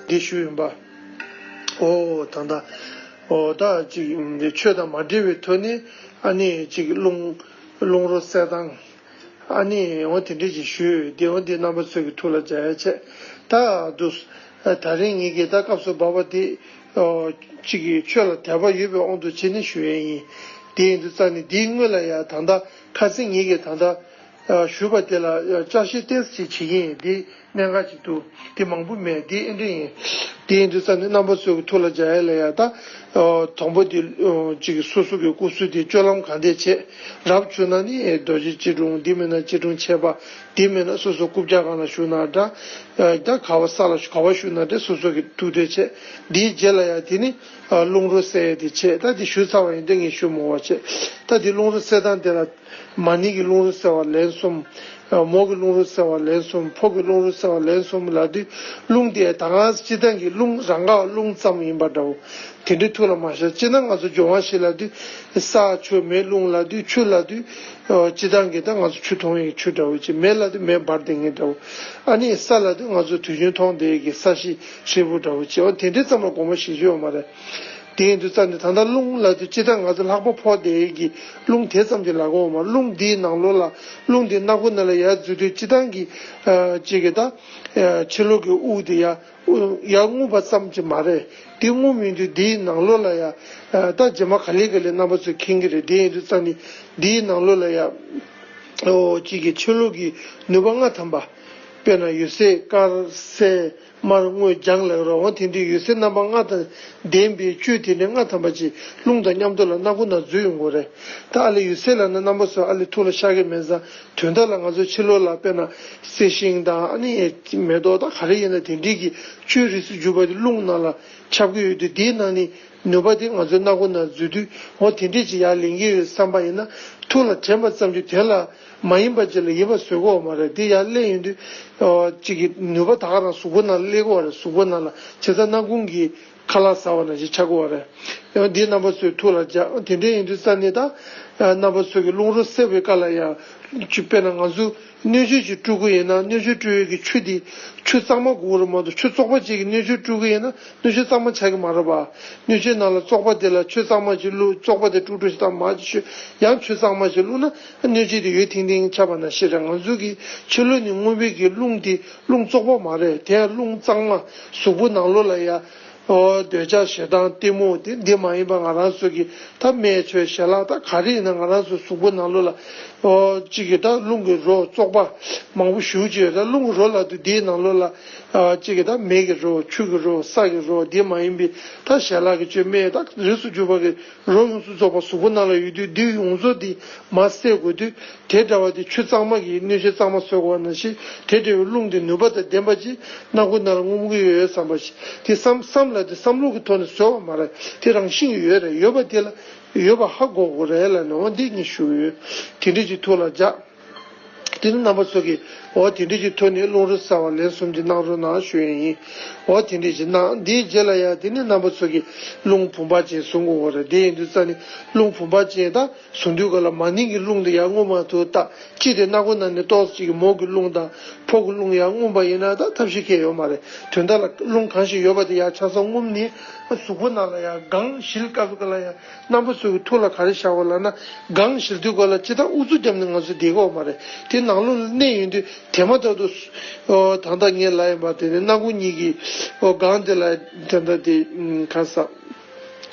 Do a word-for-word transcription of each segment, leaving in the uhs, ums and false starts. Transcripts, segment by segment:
འདི་ཞུས་ཡིན་པ། ཨོ་ད་ལྟ་ཨོ་ད་ཅིག་ཆོས་དང་མ་འབྲེལ་བའི་ཐོག་ནས་ཨ་ནི་ཅིག་རླུང་རླུང་རོ་བསལ་སྟངས། ཨ་ནི་འོ་དེ་འདྲས་ཅིག་ཞུས་ཏེ། འོ་འདི་རྣམ་པ་ཚོ་གི་ཐུགས་ལ་འཇགས་ཡ་བྱས། ད་འདུག་ད་རིང་ངེད་ཀྱིས་ད་སྐབས་སུ་བབ་པ་དེ་ཨོ་ཅིག་གི་ཆོས་ལ་དད་པ་ཡོད་པའི་དབང་དུ་བྱས་ནས་ཞུ་ཡས་ཡིན། དེ་ཡིན་དུས་ཙང་ནས་འདིའི་སྔོན་ལ་ཡ་ད་ལྟ་ཁ་སང་ངེད་ཀྱིས་ད་ལྟ་ཞུས་པ་དེ་ལ་བསྐྱར་བཤད་ཏོག་ཙམ་ཅིག་བྱེད་ཀྱི་ཡིན། འདི་གནད་འགག་ཅིག་འདུག་འདི་མང་པོ་མེད། འདི་ཨེ་འདྲ་ཡིན། འདི་ཡིན་དུས་ཙང་ནས་རྣམ་པ་ཚོའི་ཐུགས་ལ་འཇགས་ཡ་ལ་ཡ་ད། དང་པོ་འདི་ཅིག་སོ་སོ་གི་སྐུ་གཟུགས་འདི་སྤྱོད་ལམ་གང་འདྲས་བྱེད། རབ་བྱུང་ན་ནི་རྡོ་རྗེ་སྐྱིལ་ཀྲུང་། འདི་མིན་ན་སྐྱིལ་ཀྲུང་ཆེ་བ། འདི་མིན་ན་སོ་སོ་རྐུབ་བཀྱག་སྒང་ལ་བཞུགས་ན་འདྲ། ད་ག་བ་ས་ལ་ག་བ་བཞུགས་ན་འདྲ། སོ་སོ་གི་ཐུགས་འདོད་བྱེད། འདིའི་རྗེས་ལ་ཡ་དེ་ནི་རླུང་རོ་བསལ་ཡ་དེ་བྱེད། ད་འདི་ཞུས་ཚར་བ་ཡིན་དུས་ངས་ཞུ་མི་དགོས་པ་བྱེད། ད་འདི་རླུང་རོ་བསལ་སྟངས་དེ་ལ། མ་ནིང་གི་རླུང་རོ་བསལ་བ་ལན་གསུམ། མོ་གི་རླུང་རོ་བསལ་བ་ལན་གསུམ། ཕོ་གི་རླུང་རོ་བསལ་བ་ལན་གསུམ་ལབ་དུས། རླུང་དེ་ད་ག་སྤྱིར་བཏང་གི་རླུང་རང་ག་རླུང་ཙམ་ཡིན་པ་འདྲ་བོ། དེ་འདྲའི་ཐུགས་ལ་མ་ཤར། སྤྱིར་ན་ང་ཚོ་སྦྱོར་བ་ཞིག་ལབ་དུས་ས་ཆུ་མེ་རླུང་ལབ་དུས། ཆུ་ལབ་དུས་སྤྱིར་བཏང་གི་ད་ང་ཚོ་ཆུ་འཐུང་ཡས་ཆུ་འདྲ་བོ་ཅིག་མེ་ལབ་དུས་མེ་འབར་བསྡད་མཁན་འདྲ་བོ། ཨ་ནི་ས་ལབ་དུས་ང་ཚོ་དུས་རྒྱུན་མཐོང་བསྡད་ཀྱི་ས་གཞི་ཧྲིལ་པོ་འདྲ་བོ་ཅིག་འོ་དེ་འདྲའི་ཙམ་ལ་དགོངས་པ་བཞེས་རྒྱུ་ཡོད་མ་རེད། དེ་ཡིན་དུས་ཙང་ནས་ད་ལྟ་རླུང་ལབ་དུས་སྤྱིར་བཏང་ང་ཚོ་ལྷགས་པ་ཕོག་བསྡད་ཀྱི་རླུང་དེ་ཙམ་གྱི་ལ་གོ་མ། རླུང་འདིའི་ནང་ལོགས་ལ། རླུང་འདི་སྣ་ཁུག་ནང་ལ་ཡར་འཛུལ་དུས་སྤྱིར་བཏང་གི་ཅིག་གི་ད་ཕྱི་ལོགས་ཀྱི་དབུགས་དེ་ཡར་ཡར་རྔུབ་པ་ཙམ་གྱི་མ་རེད། དེ་རྔུབ་མི་འདུག་འདིའི་ནང་ལོགས་ལ་ཡ་ད་རྗེས་མ་ག་ལེ་ག་ལེ་རྣམ་པ་ཚོས་མཁྱེན་གྱི་རེད། དེ་ཡིན་དུས་ཙང་ནས་འདིའི་ནང་ལོགས་ལ་ཡ་ཨོ་ཅིག་གི་ཕྱི་ལོགས་ཀྱི་ནུས་པ་ལྔ་ཐམ་པ། དཔེར་ན་འོད་ཟེར་དཀར་སེར། དམར་དངུལ་ལྗང་ལ་རོ། འོ་དེ་འདྲའི་འོད་ཟེར་རྣམ་པ་ལྔ་དང་ལྡན་པའི་བཅུད་དེ་ནི་ལྔ་ཐམ་པ་ཅིག་རླུང་དང་མཉམ་དུ་ལ་སྣ་ཁུག་ནང་འཛུལ་ཡོང་གི་རེད། ད་ཨ་ལས་འོད་ཟེར་ལབ་ན་རྣམ་པ་ཚོ་ཨ་ལས་ཐུགས་ལ་ཤར་གི་མེད་ཙང་། དོན་དག་ལ་ང་ཚོ་ཕྱི་ལོགས་ལ་དཔེར་ན་གསེར་ཤིང་དང་ཨ་ནི་མེ་ཏོག་དང་ག་རེ་ཡིན་ན་དེ་འདྲའི་གི་བཅུད་རིས་སུ་གྱུར་པ་དེ་རླུང་ནང་ལ་ཁྱབ་ཀྱི་ཡོད་དུས། དེའི་ནང་ནས་ནུས་པ་དེ་ང་ཚོའི་སྣ་ཁུག་ནང་འཛུལ་དུས། འོ་དེ་འདྲས་ཅིག་ཡར་ལེན་གྱི་ཡོད་བསམ་པ་ཡིན་ན། ཐུགས་ལ་དྲན་པ་ཙམ་གྱིས་དོན་ལ་མ་ཡིན་པ་ཅིག་ལ་ཡིན་པ་བཟོ་གི་ཡོད་མ་རེད། དེ་ཡར་སླེབས་ཡོང་དུས་ཨོ་གཅིག་གི་ནུས་པ་ད་ག་རང་གཟུགས་པོ་ནང་ལ་སླེབས་ཀྱི་ཡོད་རེད། གཟུགས་པོ་ནང་ལ་བྱས་ཙང་སྣ་ཁུག་གི་ཁ་ལག་ཟ་བ་ནང་བཞིན་ཆགས་ཀྱི་ཡོད་རེད། ཡང་འདི་རྣམ་པ་ཚོས་ཐུགས་ལ་འཇགས། དེ་འདྲ་ཡིན་དུས་ཙང་ནས་ད་རྣམ་པ་ཚོ་གི་རླུང་རོ་བསལ་བའི་སྐབས་ལ་ཡང་། དཔེར་ན་ང་ཚོ་སྣོད་བཅུད་ཅིག་བཀྲུ་གི་ཡིན་ན། སྣོད་བཅུད་བཀྲུ་ཡས་ཀྱི་ཆུ་དེ་ཆུ་གཙང་མ་དགོས་རེད་མ་གཏོགས། ཆུ་བཙོག་པ་ཅིག་གིས་སྣོད་བཅུད་བཀྲུ་གི་ཡིན་ན་སྣོད་བཅུད་གཙང་མ་ཆགས་ཀྱི་མ་རེད་པ། སྣོད་བཅུད་ནང་ལ་བཙོག་པ་དེ་ལ་ཆུ་གཙང་མ་ཅིག་བླུགས། བཙོག་པ་དེ་དཀྲུག་དཀྲུག་ཞིག་བཏང་མར་ཅིག་བཤུས། ཡང་ཆུ་གཙང་མ་ཅིག་བླུགས་ན་སྣོད་བཅུད་དེ་འོད་ཐིང་ཐིང་ཆགས་པ་ནང་བཞིན་རེད། ང་ཚོ་གི་ཕྱི་ལོགས་ནས་མངོན་པའི་གི་རླུང་དེ་རླུང་བཙོག་པ་མ་རེད། དེ་ཡང་རླུང་གཙང་མ། གཟུགས་པོ་ནང་ལོགས་ལ་ཡ། ཨོ་འདོད་ཆགས་ཞེ་སྡང་གཏི་མུག་དེ་འདི་མ་ཡིན་པ། ང་རང་ཚོ་གི་ད་སྨན་བཅོས་ཞལ་ལག་ད་ག་རེ་ཡིན་ན། ང་རང་ཚོ་གཟུགས་པོ་ནང་ལོགས་ལ་ཨོ་གཅིག་གི་ད་རླུང་གི་རོ་བཙོག་པ་མང་པོ་ཞེ་པོ་ཅིག་ཡོད། ད་རླུང་གི་རོ་ལབ་དུས་འདིའི་ནང་ལོགས་ལ་ཨ་གཅིག་གི་ད་མེ་གི་རོ། ཆུ་གི་རོ། ས་གི་རོ། འདི་མ་ཡིན་པའི་ད་ཞལ་ལག་གི་བཅོས་མའི་ད་རིས་སུ་གྱུར་པ་གི་རོ་ཡོངས་སུ་རྫོགས་པ་གཟུགས་པོ་ནང་ལ་ཡོད་དུས། འདི་ཡོངས་རྫོགས་འདི་མར་བསལ་དགོས་དུས། དེ་འདྲ་བ་དེ་ཆུ་གཙང་མ་གིས་སྣོད་བཅུད་གཙང་མ་བཟོ་དགོས་པ་ནང་བཞིན། དེ་འདྲ་བའི་རླུང་དེ་ནུས་པ་དང་ལྡན་པ་ཅིག་སྣ་ཁུག་ནང་ལ་མངོན་གྱི་ཡོད་བསམ་པ་ཞིག་དེ་བསམ་བསམ་ལ་དེ་བསམ་བློ་གི་ཐོག་ནས་བཟོ་བ་མ་རེད། དེ་རང་བཞིན་གྱིས་ཡོད་རེད། ཡོད་པ་དེ་ལ་ཡོད་པ་ཧ་གོ་དགོས་རེད་ལབ་ནས། འོ་འདི་ངས་ཞུ་གི་ཡོད། དེ་འདྲ་ཅིག་ཐུགས་ལ་འཇགས། དེ་ནི་རྣམ་པ་ཚོ་གིས་འོ་དེ་འདྲ་ཅིག་ཐོག་ནས་རླུང་རོ་བསལ་བ་ལན་གསུམ་ཅིག་གནང་རོགས་གནང་ཞུ་ཡས་ཡིན། འོ་དེ་འདྲ་ཅིག་གནང་། འདིའི་རྗེས་ལ་ཡ་དེ་ནི་རྣམ་པ་ཚོ་གིས་རླུང་བུམ་པ་ཅན་བཟུང་དགོས་པ་རེད། དེ་ཡིན་དུས་ཙང་ནས་རླུང་བུམ་པ་ཅན་ད། བཟུང་དུས་སྐབས་ལ་མ་ནིང་གི་རླུང་དེ་ཡར་རྔུབ་མ་ཐུབ་ད། གཅིག་དེ་སྣ་ཁུག་ནང་ནས་ཏོག་ཙམ་གྱི་མོ་གི་རླུང་དང་ཕོ་གི་རླུང་ཡར་རྔུབ་པ་ཡིན་ན་ད་ཐབས་ཤེས་གང་ཡང་ཡོད་མ་རེད། དོན་དག་ལ་རླུང་གང་ཞིག་ཡོད་པ་དེ་ཡར་ཆ་ཚང་རྔུབ་ནས་གཟུགས་པོ་ནང་ལ་ཡར་སྒང་བཞིལ་དཀའ་བའི་སྐབས་ལ་ཡ། རྣམ་པ་ཚོ་གི་ཐུགས་ལ་ག་རེ་བཞག་དགོས་ལབ་ན། སྒང་བཞིལ་དུས་སྐབས་ལ་ཅི་ལྟར་ཨུ་ཚུགས་བརྒྱབ་ནས་ང་ཚོ་བསྡད་ཀྱི་ཡོད་མ་རེད། དེ་ནང་ལོགས་ལ་གནས་ཡོང་དུས་དེ་མ་ཐག་ཏུ། ཨོ་ད་ལྟ་ངས་ལབ་ཡིན་པ་དེ་ནི་སྣ་ཁུག་གཉིས་ཀྱི་ཨོ་སྒང་དེ་ལ་ད་ལྟ་དེ་ག་ས།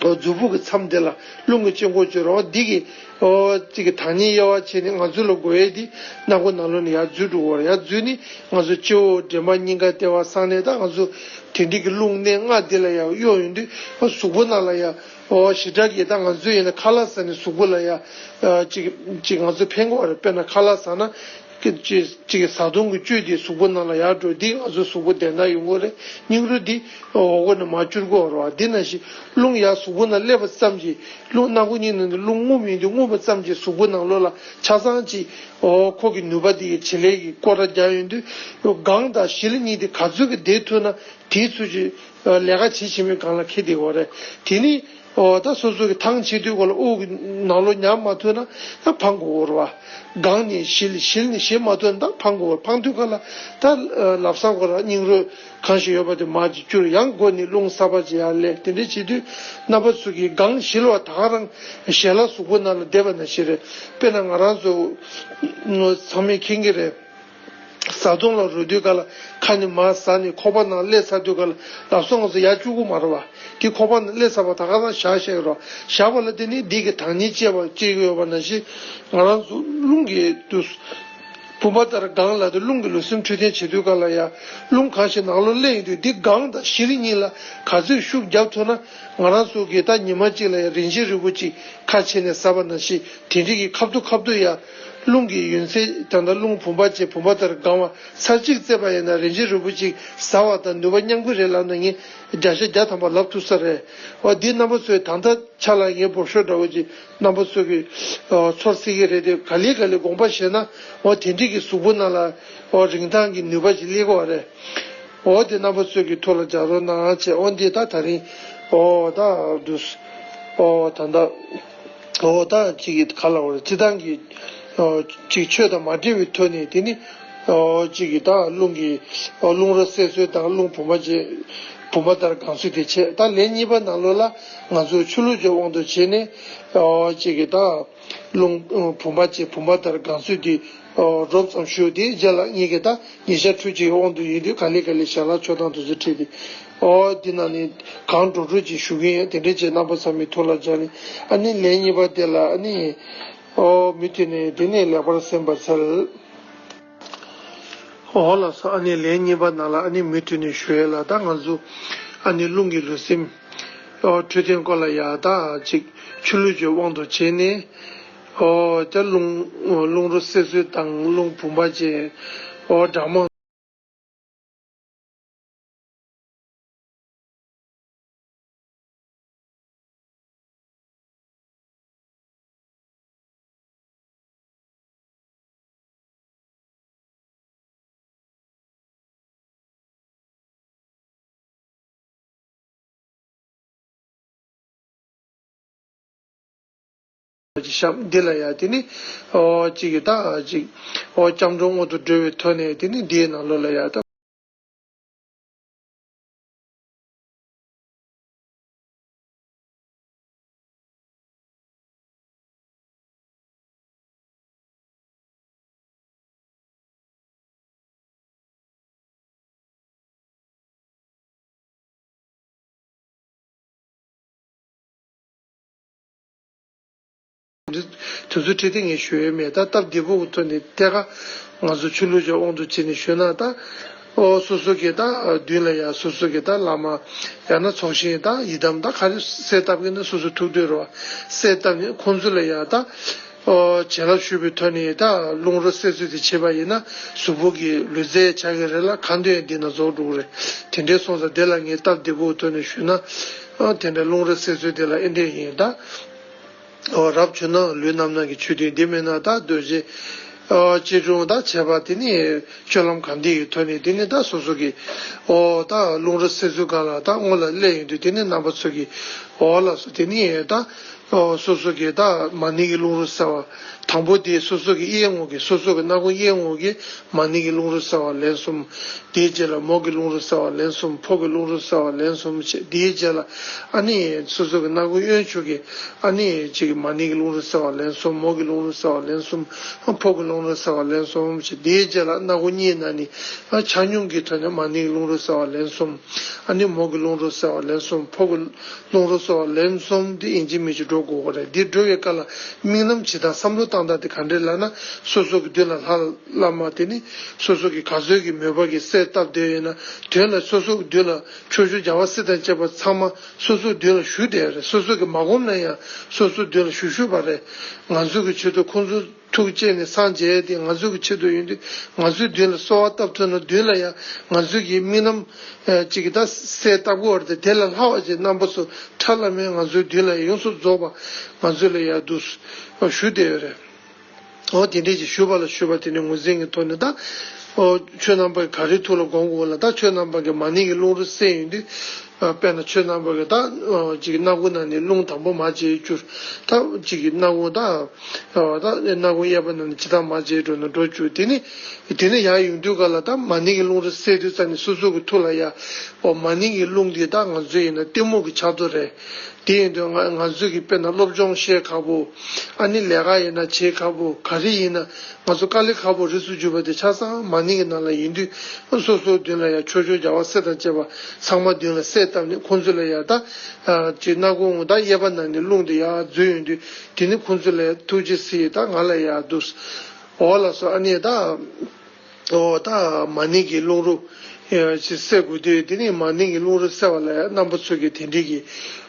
ཨོ་མཛུབ་བུ་གི་མཚམས་དེ་ལ་རླུང་གི་དཀྱིལ་འཁོར་བཅུ་རེད། འོ་འདི་གི་ཨོ་གཅིག་གི་དང་ཉིད་དབྱེ་བ་ཕྱེ་ནས་ང་ཚོ་ལ་དགོས་ཡས་འདི་སྣ་ཁུག་ནང་ལོགས་ནས་ཡར་འཛུལ་འགྲོ་གི་རེད། ཡར་འཛུལ་ནས་ང་ཚོ་སྤྱི་བོ། མགྲིན་པ། སྙིང་ག། ལྟེ་བ། གསང་གནས། ད་ང་ཚོ་དེ་འདྲ་གི་རླུང་གནས་ལྔ་འདི་ལ་ཡར་གཡོ་ཡོང་དུས། ཨོ་གཟུགས་པོ་ནང་ལ་ཡར་ཨོ་ཞེ་དྲག་གི་ད་ང་ཚོ་ཡིན་ན་ཁ་ལག་ཟ་ནས་གཟུགས་པོ་ལ་ཡར་ཨ་གཅིག་གཅིག་ང་ཚོ་ཕན་གྱི་ཡོད་རེད། དཔེར་ན་ཁ་ལག་ཟ་ན། གཅིག་གཅིག་གི་བཟའ་བཏུང་གི་བཅུད་དེ་གཟུགས་པོ་ནང་ལ་ཡར་འགྲོ། འདི་ང་ཚོའི་གཟུགས་པོ་བདེ་ཐང་ཡོང་གི་རེད། སྙིང་རུས་འདི་འོག་སྒོ་ནས་མར་བསྐྱུར་གྱི་ཡོད་རེད་པ། འདི་ནང་བཞིན་རླུང་ཡར་གཟུགས་པོ་ནང་སླེབས་པ་ཙམ་གྱིས། རླུང་སྣ་ཁུག་གཉིས་ནང་ནས་རླུང་རྔུབ་ཡོང་དུས་རྔུབ་པ་ཙམ་གྱིས་གཟུགས་པོ་ནང་ལོགས་ལ་ཆ་ཚང་གཅིག་ཨོ་ཁོ་གི་ནུས་པ་འདི་གི་བྱེད་ལས་ཀྱི་སྐོར་ར་རྒྱག་ཡོང་དུས། སྒང་དང་བཞིལ་གཉིས་དེ་ག་ཚོད་ཀྱི་བསྡད་ཐུབ་ན་དེའི་ཚོད་ཀྱི་ལས་ཀ་བྱེད་བཞིན་པའི་སྒང་ལ་འཁེལ་བསྡད་ཡོད་རེད། དེ་ནི། ཨོ་ད་སོ་སོ་གི་ཐང་ཆད་དུས་ག་ལ་དབུགས་ནང་ལོགས་ཉར་མ་ཐུབ་ན་ད་འཕང་དགོས་རེད་བ། སྒང་ནས་བཞི་ལ་བཞི་ནས་བཞི་མ་ཐུབ་ན་ད་འཕང་དགོས་རེད། འཕང་དུས་ག་ལ་ད་ལབ་ས་ག་ལ་སྙིང་རུས་གང་ཞིག་ཡོད་པ་དེ་མར་ཅིག་བསྐྱུར། ཡང་མགོ་ནས་རླུང་གསར་པ་ཅིག་ཡར་སླེབས། དེ་འདྲ་བྱེད་དུས་རྣམ་པ་ཚོ་གི་སྒང་བཞི་ལ་བ་ད་ག་རང་ཞལ་ལག་གཟུགས་པོ་ནང་ལ་བསྡད་པ་ནང་བཞིན་རེད། དཔེར་ན་ང་རང་ཚོ་ཚང་མས་མཁྱེན་གྱི་རེད། བཟའ་བཏུང་ལ་རོལ་དུས་ག་ལ་ཁ་ནས་མར་ཟ་ནས་ཁོག་པ་ནང་སླེབས་ཚར་དུས་ག་ལ་ལག་ཟུང་ང་ཚོ་ཡར་བཅུག་གི་མ་རེད་བ། དེ་ཁོག་པ་ནང་སླེབས་ཚར་བ་ད་ག་རང་བཞག་བཞག་གི་རེད། བཞག་པ་ལ་དེ་ནི་འདི་གི་དང་ཉིད་བཅས་པ་བཅས་ཀྱི་ཡོད་པ་ནང་བཞིན་ང་རང་ཚོ་རླུང་གི་དུས་བུམ་པ་ལྟར་སྒང་ལ་དེ་རླུང་གི་ལུས་སེམས་འཕྲོད་བསྟེན་བྱེད་དུས་ག་ལ་ཡ་རླུང་གང་ཞིག་ནང་ལོགས་སླེབས་ཡོང་དུས་འདི་སྒང་དང་བཞི་རེ་གཉིས་ལ་ག་ཚོད་ཤུགས་རྒྱབ་ཐུབ་ན་ང་རང་ཚོ་གི་ད་ཉི་མ་གཅིག་ལ་ཡ་རིན་ཆེན་རིལ་བུ་གཅིག་ཁ་ཕྱེ་ནས་ཟ་བ་ནང་བཞིན། དེ་འདྲ་གི་ཁ་ཐུག་ཁ་ཐུག་ཡ། རླུང་གི་ཡུན་ཚད་ད་ལྟ་རླུང་བུམ་པ་ཅན་བུམ་པ་ལྟར་གང་བ་ཚར་གཅིག་བཙལ་བ་ཡིན་ན་རིན་ཆེན་རིལ་བུ་གཅིག་ཟ་བ་དང་ནུས་པ་མཉམ་གི་རེད་ལབ་ན་ངས་བརྒྱ་ཆ་བརྒྱ་ཐམ་པ་ལབ་ཐུབ་ས་རེད། འོ་འདི་རྣམ་པ་ཚོས་ད་ལྟ་ཆ་ལ་ངས་འབོར་ཤོག་འདྲ་བོ་ཅིག་རྣམ་པ་ཚོ་གི་ཚོར་སྲིད་ཀྱི་རེད་དེ། ག་ལེ་ག་ལེ་དགོངས་པ་བཞེས་ན་འོ་དེ་འདྲ་གི་གཟུགས་པོ་ནང་ལ་འོ་རིན་ཐང་གི་ནུས་པ་ཅིག་སླེབས་ཀྱི་རེད། འོ་དེ་རྣམ་པ་ཚོས་ཀྱི་ཐུགས་ལ་འཇགས་རོགས་གནང་བྱས། འོ་འདི་ད་ད་རིང་འོ་ད་འདུག་འོ་ད་ད། འོ་ད་ཅིག་གི་ག་ལ་འོ་རེད། སྤྱི་བཏང་གི་འོ་ཅིག་ཆོས་དང་མ་འབྲེལ་བའི་ཐོག་ནས་དེ་ནི་འོ་ཅིག་གི་ད་རླུང་གི་འོ་རླུང་རོ་བསལ་ཚུལ་དང་རླུང་བུམ་པ་ཅན་བུམ་པ་ལྟར་གང་ཚུལ་དེ་བྱས། ད་ལན་གཉིས་པ་ནང་ལོགས་ལ་ང་ཚོས་ཆུ་ལུད་ཀྱི་དབང་དུ་བྱས་ནས་འོ་ཅིག་གི་ད་རླུང་བུམ་པ་ཅན་བུམ་པ་ལྟར་གང་ཚུལ་དེ་འོ་རོབ་ཙམ་ཞུ། དེའི་རྗེས་ལ་ངེད་ཀྱི་ད་ཉིན་ཞག་ཕྲུགས་གཅིག་གི་དབང་དུ་ཡིན་དུས་ག་ལེ་ག་ལེ་ཞལ་ལག་མཆོད་སྟངས་དེ་ཚོ་ཁྲིད་དེ། ཨོ་འདི་ནང་ནས་གང་འགྲོ་འགྲོ་ཅིག་ཞུ་གི་ཡིན། དེ་འདྲའི་ཅིག་རྣམ་པ་ཚང་མའི་ཐུགས་ལ་འཇགས་ནས། ཨ་ནི་ལན་གཉིས་པ་དེ་ལ་ཨ་ནི་ཨོ་མུ་མཐུད་ནས་དེ་ནས་ལེགས་པར་གསན་པར་འཚལ། ཨོ་ལགས་སོ། ཨ་ནི་ལན་གཉིས་པ་ནང་ལ་ཨ་ནི་མུ་མཐུད་ནས་ཞུ་ཡས་ལ། ད་ང་ཚོ་ཨ་ནི་རླུང་གི་ལུས་སེམས་ཨོ་འཕྲོད་བསྟེན་སྐོར་ལ་ཡ་ད་ཅིག་ཆུ་ལུད་ཀྱི་དབང་དུ་བྱས་ནས། ཨོ་ད་རླུང་རླུང་རོ་བསལ་ཚུལ་དང་རླུང་བུམ་པ་ཅན་ཨོ་སྦྲགས་མ། ཞབས་འདི་ལ་ཡ་དེ་ནི་ཨོ་གཅིག་གི་ད་གཅིག་ཨོ་སྐྱབས་འགྲོ་སྔོན་དུ་འགྲོ་བའི་ཐོག་ནས་དེ་ནི་འདིའི་ནང་ལོགས་ལ་ཡ་ད། དེ་ཚོ་ཁྲིད་དེ་ངས་ཞུ་ཡས་མེད། ད་སྟབས་བདེ་པོ་གི་ཐོག་ནས་ཐད་ཀར་ང་ཚོ་ཆོས་ལུགས་ཀྱི་དབང་དུ་བྱས་ནས་ཞུས་ན། ད་ཨོ་སོ་སོ་གི་ད་མདུན་ལ་ཡ་སོ་སོ་གི་ད་བླ་མ་ཡང་ན་ཚོགས་ཞིང་ད་ཡི་དམ་ད་ག་རེ་གསལ་བཏབ་ཀྱི་ན་སོ་སོ་ཐུགས་འདོད་རོ་གསལ་བཏབ་ནས་ཁོང་ཚོ་ལ་ཡ་ད། ཨོ་བྱིན་རླབས་ཞུས་པའི་ཐོག་ནས་ད་རླུང་རོ་བསལ་ཚུལ་དེ་བྱས་པ་ཡིན་ན་གཟུགས་པོ་གི་ལུས་རྩལ་ཆགས་ཀྱི་རེད་ལ། གང་འདོད་འདི་ན་རྫོགས་འགྲོ་གི་རེད། དེ་འདྲའི་སོང་ཙང་དེ་ལ་ངས་སྟབས་བདེ་པོའི་ཐོག་ནས་ཞུས་ན། ཨོ་དེ་འདྲ་རླུང་རོ་བསལ་ཚུལ་དེ་ལ་ཨེ་འདྲས་ཡིན་ད། ཨོ་རབ་བྱུང་ན་ལུས་རྣམ་སྣང་གི་ཆོས་བདུན། དེ་མེད་ན་ད་རྡོ་རྗེ་ཨོ་སྐྱིལ་ཀྲུང་ད་བྱས་པ་དེ་ནི་སྤྱོད་ལམ་གང་འདི་ཡི་ཐོག་ནས་དེ་ནི་ད་སོ་སོ་གི་ཨོ་ད་རླུང་རོ་བསལ་ཚུལ་སྒང་ལ་ད་སྔོན་ལ་སླེབས་ཡོང་དུས་དེ་ནི་རྣམ་པ་ཚོ་གི་ཨོ་ལགས་སོ་དེ་ནི་ད། ཨོ་སོ་སོ་གི་ད་མ་ཎི་གི་རླུང་རོ་བསལ་བ། དང་པོ་དེ་སོ་སོ་གི་གཡས་ངོས་ཀྱི་སོ་སོ་གི་སྣ་ཁུང་གཡས་ངོས་ཀྱི་མ་ཎི་གི་རླུང་རོ་བསལ་བ་ལན་གསུམ། དེའི་རྗེས་ལ་མོག་གི་རླུང་རོ་བསལ་བ་ལན་གསུམ། ཕོ་གི་རླུང་རོ་བསལ་བ་ལན་གསུམ་བྱས། དེའི་རྗེས་ལ་ཨ་ནི་སོ་སོ་གི་སྣ་ཁུང་གཡོན་ཕྱོགས་ཀྱི་ཨ་ནི་གཅིག་གི་མ་ཎི་གི་རླུང་རོ་བསལ་བ་ལན་གསུམ། མོག་གི་རླུང་རོ་བསལ་བ་ལན་གསུམ། ཕོ་གི་རླུང་རོ་བསལ་བ་ལན་གསུམ་བྱས། དེའི་རྗེས་ལ་སྣ་ཁུང་གཉིས་ནང་ནས་ཆ་སྙོམས་ཀྱི་ཐོག་ནས་མ་ཎི་གི་རླུང་རོ་བསལ་བ་ལན་གསུམ། ཨ་ནི་མོག་གི་རླུང་རོ་བསལ་བ་ལན་གསུམ། ཕོ་གི་རླུང་རོ་བསལ་བ་ལན་གསུམ་དེ་ཡིན་གཅིག་མིན་གཅིག་འགྲོ་དགོས་ཀྱི་རེད། འདི་འགྲོ་བའི་སྐབས་ལ་དམིགས་རྣམ་བྱེད་སྟངས་བསམ་བློ་བཏང་སྟངས་དེ་ག་འདྲས་ལབ་ན། སོ་སོ་གི་མདུན་ལ་ལྷ་བླ་མ་དེ་ནི་སོ་སོ་གི་ག་ཚོད་ཀྱི་མོས་པ་གི་གསལ་བཏབ་བསྡད་ཡོད་ན་དོན་ལ་སོ་སོ་གི་མདུན་ལ་ཕྱོགས་བཅུའི་རྒྱལ་བ་སྲས་དང་བཅས་པ་ཚང་མ་སོ་སོ་མདུན་ལ་བཞུགས་བསྡད་ཡོད་རེད། སོ་སོ་གི་མ་བསྒོམས་ན་ཡང་སོ་སོ་མདུན་ལ་བཞུགས་བཞུགས་པ་རེད། ང་ཚོ་གི་ཆེད་དུ་ཁོང་ཚོ་ཐུགས་བསྐྱེད་ནས་སངས་རྒྱས་དེ་ང་ཚོ་གི་ཆེད་དུ་ཡིན་དུས་ང་ཚོའི་མདུན་ལ་གསོལ་བ་བཏབ་ཐུབ་ན། མདུན་ལ་ཡང་ང་ཚོ་གི་དམིགས་རྣམ་ཨ་ཅིག་གི་ད་གསལ་བཏབ་དགོས་རེད་དེ། དེ་ལས་ལྷག་པ་ཅིག་རྣམ་པ་ཚོ་ཁྲ་ལམ་མེ་ང་ཚོའི་མདུན་ལ་ཡོངས་སུ་རྫོགས་པ་ང་ཚོ་ལ་ཡར་འདུག་ཞུ་བསྡད་ཡོད་རེད། འོ་དེ་འདྲས་ཅིག་ཞུས་པ་ལ་ཞུས་པ་དེ་ནི་ངོས་འཛིན་གྱི་ཐོག་ནས་ད་འོ་ཁྱོད་རྣམ་པ་ག་རེ་ཐུགས་ལ་དགོངས་དགོས་ལ། ད་ཁྱོད་རྣམ་པ་གི་མ་ཎི་གི་རླུང་རོ་བསལ་ཡོང་དུས། དཔེར་ན་ཆོས་རྣམ་པ་གི་ད་ཅིག་སྣ་ཁུང་ནང་ནས་རླུང་དང་པོ་མར་བརྗེ་བཅུག་ད་ཅིག་གི་སྣ་ཁུང་ད་ད་སྣ་ཁུང་གཡས་པ་ནང་ནས་ཇི་ལྟར་མར་བརྗེ་འགྲོ་ན་འགྲོ་བཅུག་དེ་ནི་དེ་ནི་ཡར་ཡོང་དུས་ག་ལ་ད་མ་ནིང་གི་རླུང་རོ་སད་དུས་ཙ་ནས་སོ་སོ་གི་ཐུགས་ལ་ཡ། ཨོ་མ་ནིང་གི་རླུང་འདི་ད་ང་ཚོ་ཡིན་ན་གཏི་མུག་གི་ཆགས་རྡོ་རེད། དེ་ཡིན་དུས་ང་ང་ཚོས་ཀྱི་དཔེར་ན་སློབ་སྦྱོང་བཤད་ཁག་པོ། ཨ་ནི་ལས་ཀ་ཡིན་ན་བྱེད་ཁག་པོ་ག་རེ་ཡིན་ན་ང་ཚོ་དཀའ་ལས་ཁག་པོ་རིགས་སུ་འཇུག་པ་དེ་ཆ་ཚང་མ་ནིང་གི་ནང་ལ་ཡིན་དུས་སོ་སོའི་མདུན་ལ་ཡང་ཆོས་ཆོས་རྒྱལ་བ་སྲས་དང་བཅས་པ་ཚང་མ་མདུན་ལ་གསལ་བཏབ་ནས་ཁོང་ཚོ་ལ་ཡང་ད་ཅིག་སྣ་ཁུང་ད་གཡས་པ་ནང་ནས་རླུང་དེ་ཡར་འཛུལ་ཡོང་དུས་དེ་ནི་ཁོང་ཚོ་ལ་ཐུགས་རྗེ་གཟིགས་ད་ང་ལ་ཡར་འདུག་འོ་ལགས་སོ། ཨ་ནི་ད། ཨོ་ད་མ་ནིང་གི་རླུང་རོ་ཅིག་སད་དགོས་དུས་དེ་ནི་མ་ནིང་གི་རླུང་རོ་སད་པ་ལ་ཡང་རྣམ་པ་ཚོ་གི་དེ་འདྲའི་གི་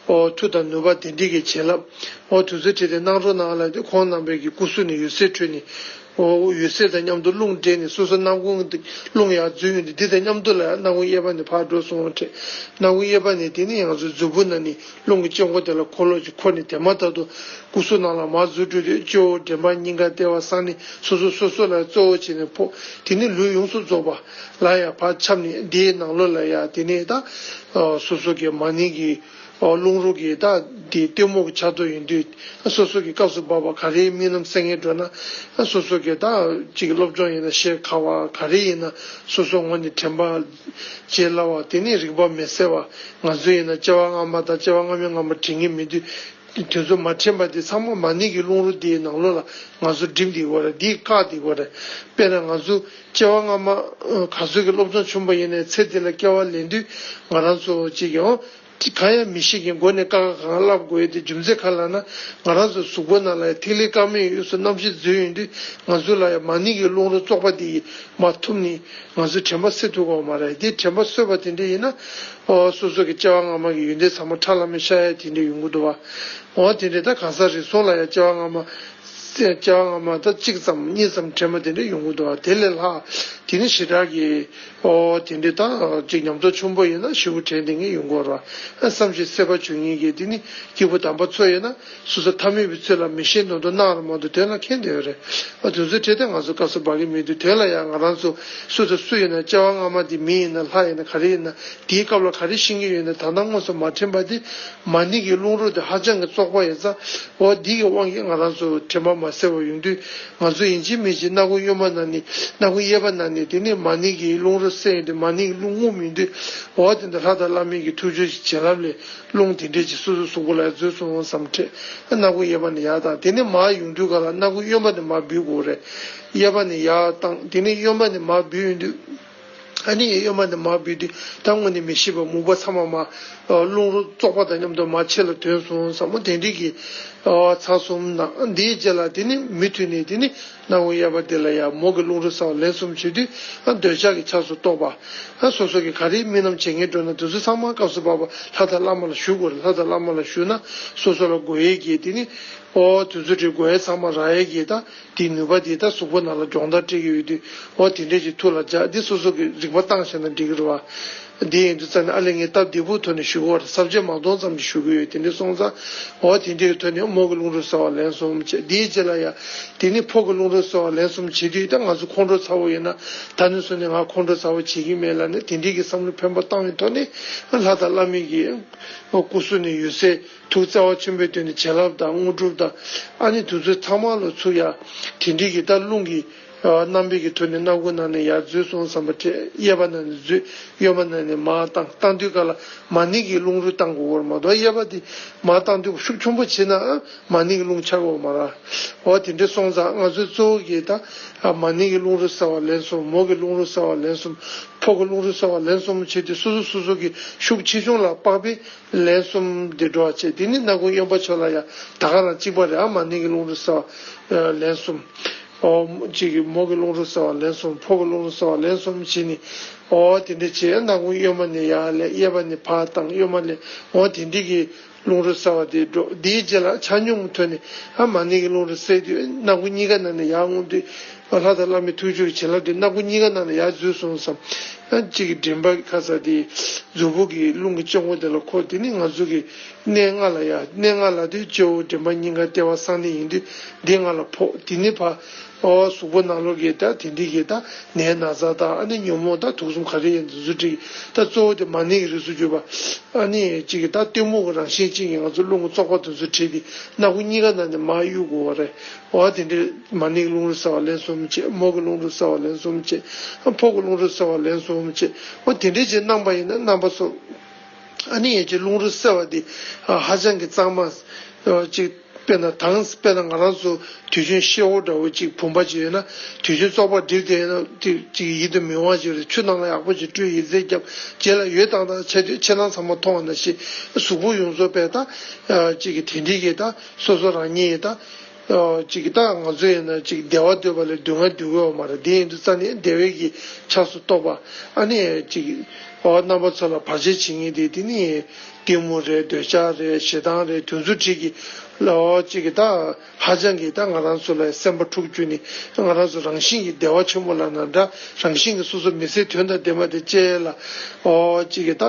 ཨོ་མཐུ་དང་ནུས་པ་དེ་འདྲའི་གི་བྱིན་རླབས་ཨོ་དུས་ཚོད་ཁྲིད་དེ་གནང་རོགས་གནང་ལབ་དུས་ཁོང་རྣམ་པའི་གི་སྐུ་གཟུགས་ནས་འོད་ཟེར་འཕྲོས་ནས་ཨོ་འོད་ཟེར་དང་མཉམ་དུ་རླུང་འདྲེས་ནས་སོ་སོ་སྣ་ཁུང་དེ་རླུང་ཡར་འཛུལ་ཡོང་དུས་འདི་དང་མཉམ་དུ་ལ་ཡང་སྣ་ཁུང་གཡས་པ་ནས་ཕར་འགྲོ་སོང་དྲན། སྣ་ཁུང་གཡས་པ་ནས་དེ་ནི་ང་ཚོའི་མཛུབ་བུ་ན་ནི། རླུང་གི་དཀྱིལ་འཁོར་དེ་ལ་འཁོར་ལོ་ཅིག་འཁོར་ནས་དེ་མ་ཐག་ཏུ་སྐུ་གཟུགས་ནང་ལ་མར་འཛུལ་འགྲོ་དུས་སྤྱི་བོ་འདྲེན་པ་སྙིང་ག་ལྟེ་བ་གསང་གནས་སོ་སོ་སོ་སོ་ལ་གཙོ་བོ་བྱས་ནས་ཕོག་དེ་ནས་ལུས་ཡོངས་སུ་རྫོགས་པ་ལ་ཡང་ཕར་ཁྱབ་ནས་དེའི་ནང་ལོགས་ལ་ཡང་དེ་ནས་ད་སོ་སོ་གི་མ་ནིང་གི་རླུང་རོ་གི་ད་དེ་གཏི་མུག་གི་ཆགས་རྡོ་ཡིན་དུས་སོ་སོ་གི་སྐབས་སུ་བབ་པ་ག་རེའི་རྨི་ལམ་གསལ་ངེས་འགྲོ་ན་སོ་སོ་གི་ད་ཅིག་སློབ་སྦྱོང་ཡིན་ན་བཤད་ཁག་པ་ག་རེ་ཡིན་ན་སོ་སོ་ངོས་ནས་དྲན་པ་བརྗེད་སླ་བ་དེ་ནས་རིག་པ་མི་གསལ་བ་ང་ཚོ་ཡིན་ན་སྐྱེ་བ་སྔ་མ་དང་སྐྱེ་བ་སྔ་མའི་སྔ་མ་དྲན་གྱི་མི་འདུག་དེ་ཚོ་མ་དྲན་པ་དེ་ཚང་མ་མ་ནིང་གི་རླུང་རོ་དེའི་ནང་ལོགས་ལ་ང་ཚོ་སྒྲིམ་བསྡད་ཡོད་རེད། འདིས་བཀག་བསྡད་ཡོད་རེད། དཔེར་ན་ང་ཚོ་སྐྱེ་བ་སྔ་མ་ག་ཚོད་ཀྱི་སློབ་སྦྱོང་ཆེན་པོ་ཡིན་ནའི་ཚེ་འདི་ལ་སྐྱེ་བ་ལེན་དུས་ང་རང་ཚོ་གཅིག་ཡང་གང་ཡང་མི་ཤེས་མཁན་མགོ་ནས་ཀ་ཁ་གང་ལབ་དགོས་ཡོད་དེ་རྒྱུ་མཚན་ག་ལབ་ན་ང་རང་ཚོ་གཟུགས་པོ་ནང་ལ་ཡང་ཐིག་ལེ་དཀར་མོའི་དབུས་སུ་རྣམ་ཤེས་འཛུལ་ཡོང་དུས་ང་ཚོ་ལ་ཡང་མ་ནིང་གི་རླུང་རོ་བཙོག་པ་དེ་ཡིས་མ་ཐུབ་ནས་ང་ཚོ་དྲན་པ་སད་ཐུབ་ཀྱི་ཡོད་མ་རེད། དེ་དྲན་པ་སད་པ་དེ་འདྲ་ཡིན་ན་ཨོ་སོ་སོ་གི་སྐྱེ་བ་སྔ་མ་གི་ཡོན་ཏན་ཚང་མ་ཁྲ་ལམ་མེར་ཤར་ཡ་དེ་འདྲ་ཡོང་གི་འདུག་བ། འོ་དེ་འདྲ་ད་གང་ཟག་རེ་ཟུང་ལ་ཡང་སྐྱེ་བ་སྔ་མ་སྐྱེ་བ་སྔ་མ་ད་གཅིག་ཙམ་གཉིས་ཙམ་དྲན་པ་དེ་འདྲ་ཡོང་གི་འདུག་བ། དེ་ལས་ལྷག་དེ་ནི་ཞེ་དྲག་གི་ཨོ་དེ་འདྲ་ད་ཅིག་ཉམས་རྟོགས་ཆེན་པོ་ཡིན་ན་ཞེ་པོ་དྲན་བསྡད་མཁན་ཡོང་གི་ཡོད་རེད་བ། བསམ་ཤེས་སད་པ་བྱུང་མཁན་གྱི་དེ་ནི་སྐྱེས་བུ་དམ་པ་ཚོ་ཡིན་ན་སོ་སོ་ཐ་མལ་པའི་ཚུལ་ལ་མི་ཤེས་མདོག་མདོག་གནང་ར་མ་གཏོགས་དོན་ལ་མཁྱེན་བསྡད་ཡོད་རེད། ཨ་དེ་ཚོའི་གྲས་དེ་ང་ཚོ་དཀའ་ས་བབས་ཀྱི་མི་འདུག་དོན་ལ་ཡང་ང་རང་ཚོ་སུ་དང་སུ་ཡིན་ན་སྐྱེ་བ་སྔ་མ་དེ་མི་ཡིན་ན་ལྷ་ཡིན་ན་ག་རེ་ཡིན་ན་དེའི་སྐབས་ལ་ག་རེ་ཤེས་ཀྱི་ཡོད་ན་ད་ལྟ་དངོས་སུ་མ་དྲན་པ་དེ་མ་ནིང་གི་རླུང་རོ་དེ་ཧ་ཅང་གི་བཙོག་པ་ཡིན་ཙང་འོ་འདི་གི་དབང་གིས་ང་རང་ཚོ་དྲན་པ་མ་གསལ་བ་ཡོང་དུས་ང་ཚོ་ཡིན་གཅིག་མིན་གཅིག་སྣ་ཁུང་གཡོན་མ་ན་ནི་སྣ་ཁུང་གཡས་པ་ན་ནི་དེ་ནི་མ་ནིང་གི་རླུང་རོ་སད་ཡོང་དུས་མ་ནིང་གི་རླུང་རྔུབ་ཡོང་དུས་འོ་དེ་འདྲ་ལྷ་དང་བླ་མའི་གི་ཐུགས་རྗེ་བྱིན་རླབས་ལས། རླུང་དེ་འདྲས་ཀྱིས་སོ་སོའི་གཟུགས་པོ་ལ་འཛུལ་སོང་བསམ་དྲན། སྣ་ཁུང་གཡས་པ་ནས་ཡར་བཏང་དེ་ནས་མར་ཡོང་དུས་ག་ལ་སྣ་ཁུང་གཡོན་པ་ནས་མར་འབུད་དགོས་རེད། གཡས་པ་ནས་ཡར་བཏང་དེ་ནས་གཡོན་པ་ནས་མར་འབུད་ཡོང་དུས། ཨ་ནི་གཡོན་པ་ནས་མར་འབུད་དུས་ད་དངོས་གནས་མི་ཤེས་པ་མུན་པ་ཚང་མ་མར་རླུང་རོ་བཙོག་པ་དང་མཉམ་དུ་མར་ཕྱི་ལ་ཐོན་སོང་བསམ་མོ་དེ་འདྲས་ཀྱི་ཚར་གསུམ་ན་འདིའི་རྗེས་ལ་དེ་ནས་མུ་མཐུད་ནས་དེ་ནས། སྣ་ཁུང་གཡས་པ་དེ་ལ་ཡང་མོ་གི་རླུང་རོ་སད་པ་ལན་གསུམ་བྱེད་དུས་ཨ་འདོད་ཆགས་ཀྱི་ཆགས་སུ་གཏོགས་པ། ཨ་སོ་སོ་གི་ག་རེའི་རྨི་ལམ་བྱེད་མཁན་འགྲོ་ན་དེ་ཚོ་ཚང་མ་སྐབས་སུ་བབས་པ་ལྷ་དང་བླ་མ་ལ་ཞུ་དགོས་རེད། ལྷ་དང་བླ་མ་ལ་ཞུ་ན་སོ་སོ་ལ་དགོས་ཡས་ཀྱི་དེ་ནི་ཨོ་དེ་ཚོ་དེ་དགོས་ཡས་ཚང་མ་རག་ཡས་ཀྱི་ད་དེའི་ནུས་པ་དེ་ད་གཟུགས་པོ་ནང་ལ་སྦྱོང་བརྡར་སྤྲད་ཀྱི་ཡོད་དུས་ཨོ་དེ་འདྲས་ཀྱི་ཐུགས་ལ་འཇགས་དེ་སོ་སོ་གི་རིག་པ་བཏང་བྱས་ན་འགྲིག་གི་རེད་བ། འདི་ཡིན་དུས་ཙ་ནས་ཨ་ལས་ངས་སྟབས་བདེ་པོའི་ཐོག་ནས་ཞུ་གི་ཡོད་རེད། ས་བཅད་མ་གཏོང་ཙམ་ཞིག་ཞུ་གི་ཡོད། དེ་འདྲ་སོང་ཙང་འོ་དེ་འདྲའི་ཐོག་ནས་མོ་གི་རླུང་རོ་སད་པ་ལན་གསུམ་བྱས། དེའི་རྗེས་ལ་ཡ་དེ་ནི་ཕོ་གི་རླུང་རོ་སད་པ་ལན་གསུམ་བྱེད་དུས་ད་ང་ཚོ་ཁོང་ཁྲོ་ཚ་པོ་ཡིན་ན་ད་ནས་བཟུང་ནས་ང་ཁོང་ཁྲོ་ཚ་པོ་བྱེད་ཀྱི་མེད་ལབ་ནས་དེ་འདྲའི་གི་བསམ་བློ་འཕེན་པོ་བཏང་བའི་ཐོག་ནས་ལྷ་དང་བླ་མའི་གི་སྐུ་གཟུགས་ནས་འོད་ཟེར་ཐུགས་བརྩེ་བ་ཆེན་པོའི་སྟེང་ནས་བྱིན་རླབས་དང་དངོས་གྲུབ་དང་ཨ་ནི་དེ་ཚོ་ཚང་མ་ལ་ཚུར་ཡ་དེ་འདྲའི་གི་ད་རླུང་གི་རྣམ་པའི་གི་ཐོག་ནས་སྣ་ཁུང་ནང་ནས་ཡར་འཛུལ་སོང་བསམ་པ་དྲན། གཡས་པ་ནང་ནས་འཛུལ། གཡོན་མ་ནང་ནས་མར་བཏང་། བཏང་དུས་ག་ལ་མ་ནིང་གི་རླུང་རོ་བཏང་དགོས་པར་མ་གཏོགས་གཡས་པ་དེ་མར་བཏང་དུས་ཤུགས་ཆེན་པོ་བྱས་ན་མ་ནིང་གི་རླུང་ཆགས་ཡོད་མ་རེད། འོ་དེ་འདྲ་སོང་ཙང་ང་ཚོའི་གཙོ་བོ་གི་ད་མ་ནིང་གི་རླུང་རོ་སད་པ་ལན་གསུམ། མོ་གི་རླུང་རོ་སད་པ་ལན་གསུམ། ཕོ་གི་རླུང་རོ་སད་པ་ལན་གསུམ་བྱས་ཏེ་སོ་སོ་སོ་སོ་གི་ཤུགས་ཆེ་ཆུང་ལ་དཔག་པའི་ལན་གསུམ་དེ་འགྲོ་བ་བྱས། དེ་ནི་སྣ་ཁུང་གཡོན་པ་ཕྱོགས་ལ་ཡ་ད་ག་རང་གཅིག་པ་རེད། ཨ་མ་ནིང་གི་རླུང་རོ་སད་པ་ལན་གསུམ། ཨོ་གཅིག་གི་མོ་གི་རླུང་རོ་སད་པ་ལན་གསུམ། ཕོ་གི་རླུང་རོ་སད་པ་ལན་གསུམ་བྱས་ནས་ཨོ་དེ་འདྲ་བྱས། སྣ་ཁུང་གཡོན་མ་ནས་ཡར་ལ་གཡས་པ་ནས་ཕར་བཏང་། གཡོན་མ་ནས་ཨོ་དེ་འདྲ་གི་རླུང་རོ་སད་པ་དེ་འགྲོ། དེའི་རྗེས་ལ་ཆ་སྙོམས་ཐོག་ནས་ཨ་མ་ནིང་གི་རླུང་རོ་སད་དུས་སྣ་ཁུང་གཉིས་ཀ་ནང་ནས་ཡར་མངོན་དུས་ལྷ་དང་བླ་མའི་ཐུགས་རྗེ་གི་བྱིན་རླབས་དེ་སྣ་ཁུང་གཉིས་ཀ་ནང་ནས་ཡར་འཛུལ་སོང་བསམ། ཨ་གཅིག་གི་མགྲིན་པ་གི་ཁ་ས་དེ་མཛུབ་གུ་གི་རླུང་གི་སྤྱང་པོ་དེ་ལ་འཁོར། དེ་ནི་ང་ཚོ་གི་གནས་ལྔ་ལ་ཡ། གནས་ལྔ་ལ་དེ་སྤྱི་བོ་མགྲིན་པ་སྙིང་ག་ལྟེ་བ་གསང་གནས་ཡིན་དུས་འདི་ལྔ་ལ་ཕོག། དེ་ནི་ཕ་ཨོ་གཟུགས་པོ་ནང་ལོགས་ཀྱི་ད་དེ་འདི་གི་ད་ནད་ན་ཚ་དང་ཨ་ནི་ཉོན་མོངས་ད་དུག་གསུམ་ག་རེ་ཡིན་དེ་ཚོ་འགྲིག། ད་གཙོ་བོ་དེ་མ་ཎི་གི་རིགས་སུ་གྱུར་པ་ཨ་ནི་གཅིག་གི་ད་གཏི་མུག་གི་རང་བཞིན་ཅན་གྱི་ང་ཚོ་རླུང་གི་བཙོག་པ་དེ་ཚོ་བྲིས་ཏེ་སྣ་ཁུང་གཉིས་ཀ་ནང་ནས་མར་གཡུག་དགོས་པ་རེད། འོ་དེ་འདྲའི་མ་ཎིའི་རླུང་རོ་བསལ་བ་ལན་གསུམ་བྱས། མོག་གི་རླུང་རོ་བསལ་བ་ལན་གསུམ་བྱས། ཕོག་གི་རླུང་རོ་བསལ་བ་ལན་གསུམ་བྱས། འོ་དེ་འདྲའི་བྱས་གནང་པ་ཡིན་ན་རྣམ་པ་ཚོ་ཨ་ནི་ཡན་ཆད་རླུང་རོ་བསལ་བ་འདི་ཧ་ཅང་གི་གཙང་མ་ཅིག་དཔེར་ན་དང་དཔེར་ན་ང་རང་ཚོ་དུས་རྒྱུན་ཤེལ་འོག་འདྲ་བོ་ཅིག་བུམ་པ་ཅིག་ཡོད་ན། དུས་རྒྱུན་བཙོག་པ་སྒྲིལ་དེ་ཡོད་ན་དེ་ཅིག་ཡིད་དུ་མི་འོང་བ་ཅིག་རེད། ཆུ་ནང་ལ་ཡག་པོ་ཅིག་བཀྲུས་ཡི་རྩེ་བརྒྱབ་རྗེས་ལ་འོད་དང་དང་ཆ་དུས་ཕྱི་ནང་ཚང་མ་མཐོང་བ་ན་ཞིག་གཟུགས་པོ་ཡོངས་རྫོགས་པས་ད་ཅིག་གི་དེ་འདྲའི་གི་ད་སོ་སོ་རང་ཉིད་ད། ཨོ་གཅིག་གི་ད་ང་ཚོ་ཡིན་ན་གཅིག་བདེ་བ་འདོད་པ་ལས་སྡུག་བསྔལ་འདོད་ཀྱི་ཡོད་མ་རེད། དེ་ཡིན་དུས་རྩ་ནས་བདེ་བའི་གི་ཆགས་སུ་རྟོགས་པ་ཨ་ནི་གཅིག་ཨོ་རྣམ་པ་ཚོ་ལ་བར་ཆད་བྱེད་མཁན་དེ་དེ་ནི་གཏི་མུག་རེད། འདོད་ཆགས་རེད། ཞེ་སྡང་རེད། དེ་ཚོ་གཅིག་གི་ཨོ་གཅིག་གི་ད་ཧ་ཅང་གི་ད་ང་རང་ཚོ་ལ་སེམས་པ་འཁྲུག་བཅུག་ནས་ང་རང་ཚོ་རང་བཞིན་གྱི་བདེ་བ་ཆེན་པོ་ལ་ན་འདྲ་རང་བཞིན་གྱི་སོ་སོ་མི་ཚེ་དོན་དང་ལྡན་པ་དེ་བཅས་ལ་ཨོ་གཅིག་གི་ད་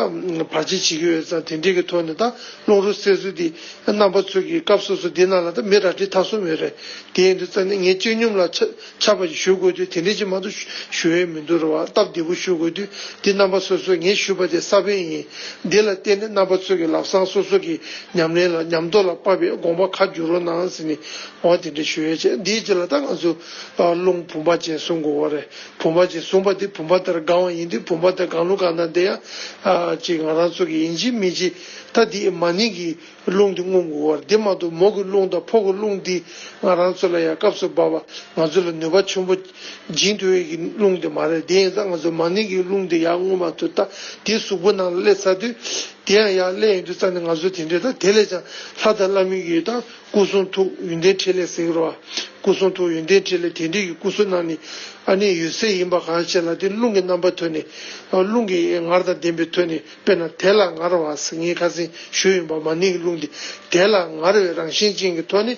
བར་ཆད་བྱེད་ཀྱི་ཡོད་ཙང་དེ་འདྲའི་གི་ཐོག་ནས་ད་རླུང་རོ་བསལ་ཚུལ་དེ། རྣམ་པ་ཚོ་གིས་སྐབས་སོ་སོ་འདི་ནང་ལ་ད་མི་ར་སྤྲོད་ཐབས་སུ་མེད་རེད། དེ་ཡིན་དུས་ཙང་ནས་ངས་བཅོས་སྙོམས་ལ་ཆ་ཆགས་པ་ཞིག་ཞུ་དགོས་དུས་དེ་འདྲ་ཅིག་མ་གཏོགས་ཞུ་ཡས་མི་འདུག་རེད་བ། སྟབས་བདེ་པོ་ཞུ་དགོས་དུས་འདི་རྣམ་པ་སོ་སོས་ངས་ཞུས་པ་དེ་ས་བོན་ཡིན། འདི་ལ་བརྟེན་ནས་རྣམ་པ་ཚོ་གིས་ལམ་སང་སོ་སོ་གི་ཉམས་ལེན་ལ་ཉམས་རྟོགས་ལ་དཔག་པའི་དགོངས་པ་ཁ་བསྒྱུར་རོགས་གནང་ཟེར་ནས་འོ་དེ་འདྲ་ཞུ་ཡས་བྱས། འདིའི་རྗེས་ལ་ད་ང་ཚོ་རླུང་བུམ་པ་ཅན་བཟུང་དགོས་པ་རེད། བུམ་པ་ཅན་བཟུང་པ་དེ་བུམ་པ་ལྟར་གང་བ་ཡིན་དུས་བུམ་པ་ལྟར་གང་རུང་གང་དང་དེ་ཡང་ཅིག་ང་རང་ཚོ་གི་ཡིན་གཅིག་མིན་གཅིག་ད་འདི་མ་ཎི་གི་རླུང་འདི་བསྔོ་དགོས་པ་རེད། འདི་མ་གཏོགས་མོག་གི་རླུང་དང་ཕོག་གི་རླུང་འདི་ང་རང་ཚོ་ལ་ཡང་སྐབས་སུ་བབ་པ་ང་ཚོ་ལ་ནུས་པ་ཆེན་པོ་སྦྱིན་ཐུབ་ཡས་ཀྱི་རླུང་འདི་མ་རེད། དེ་ཡིན་ཙང་ང་ཚོ་མ་ཎི་གི་རླུང་འདི་ཡར་བསྔོ་མ་ཐུབ། ད་དེ་གཟུགས་པོ་ནང་ལ་སླེབས་ཚར་དུས་དེ་ཡང་ཡར་སླེབས་ཡོང་དུས་ཙང་ནས་ང་ཚོ་དེ་འདྲས་ད་དེ་ལས་ཀྱང་ལྷ་དང་བླ་མའི་གི་ད་སྐུ་གསུང་ཐུགས་ཡོན་ཏན་ཕྲིན་ལས་ཟེར་གི་རེད་བ། སྐུ་གསུང་ཐུགས་ཡོན་ཏན་ཕྲིན་ལས་དེ་འདྲས་ཀྱི་སྐུ་གསུང་ནང་ནས་ཨ་ནི་ཡོད་ཚད་ཡིན་པ་གང་བྱས་ལ་དེ་རླུང་གི་རྣམ་པ་ཐོག་ནས་རླུང་གི་ངར་དང་ལྡན་པའི་ཐོག་ནས། དཔེར་ན་དེ་ལ་ངར་བ་ཟེར་ངས་ཁ་སང་ཞུས་ཡིན་པ། མ་ཎི་གི་རླུང་འདི་དེ་ལ་ངར་བའི་རང་བཞིན་ཅན་གྱི་ཐོག་ནས་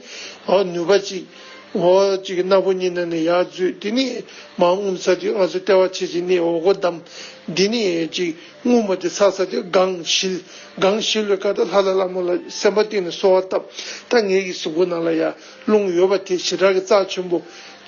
ཨོ་ནུས་པ་ཅིག་ཨོ་ཅིག་གི་སྣ་བུག་གཉིས་ནང་ནས་ཡར་འཛུལ། དེ་ནས་མར་རྔུབ་ཚར་དུས་ང་ཚོ་ལྟེ་བ་ཕྱེད་ཅིག་གནས་འོག་སྒོ་བསྡམས། དེ་ནས་ཅིག་རྔུབ་མ་དེ་ཚར་ཚར་དུས་སྒང་ཞིལ་སྒང་ཞིལ་ལ་ཀ་ད་ལྷ་དང་བླ་མ་ལ་སེམས་པ་གཏིང་ནས་གསོལ་བ་བཏབ། ད་ངེད་ཀྱི་གཟུགས་པོ་ནང་ལ་ཡ་རླུང་ཡོད་པ་དེ་ཞེ་དྲག་གི་རྩ་ཆེན་པོ་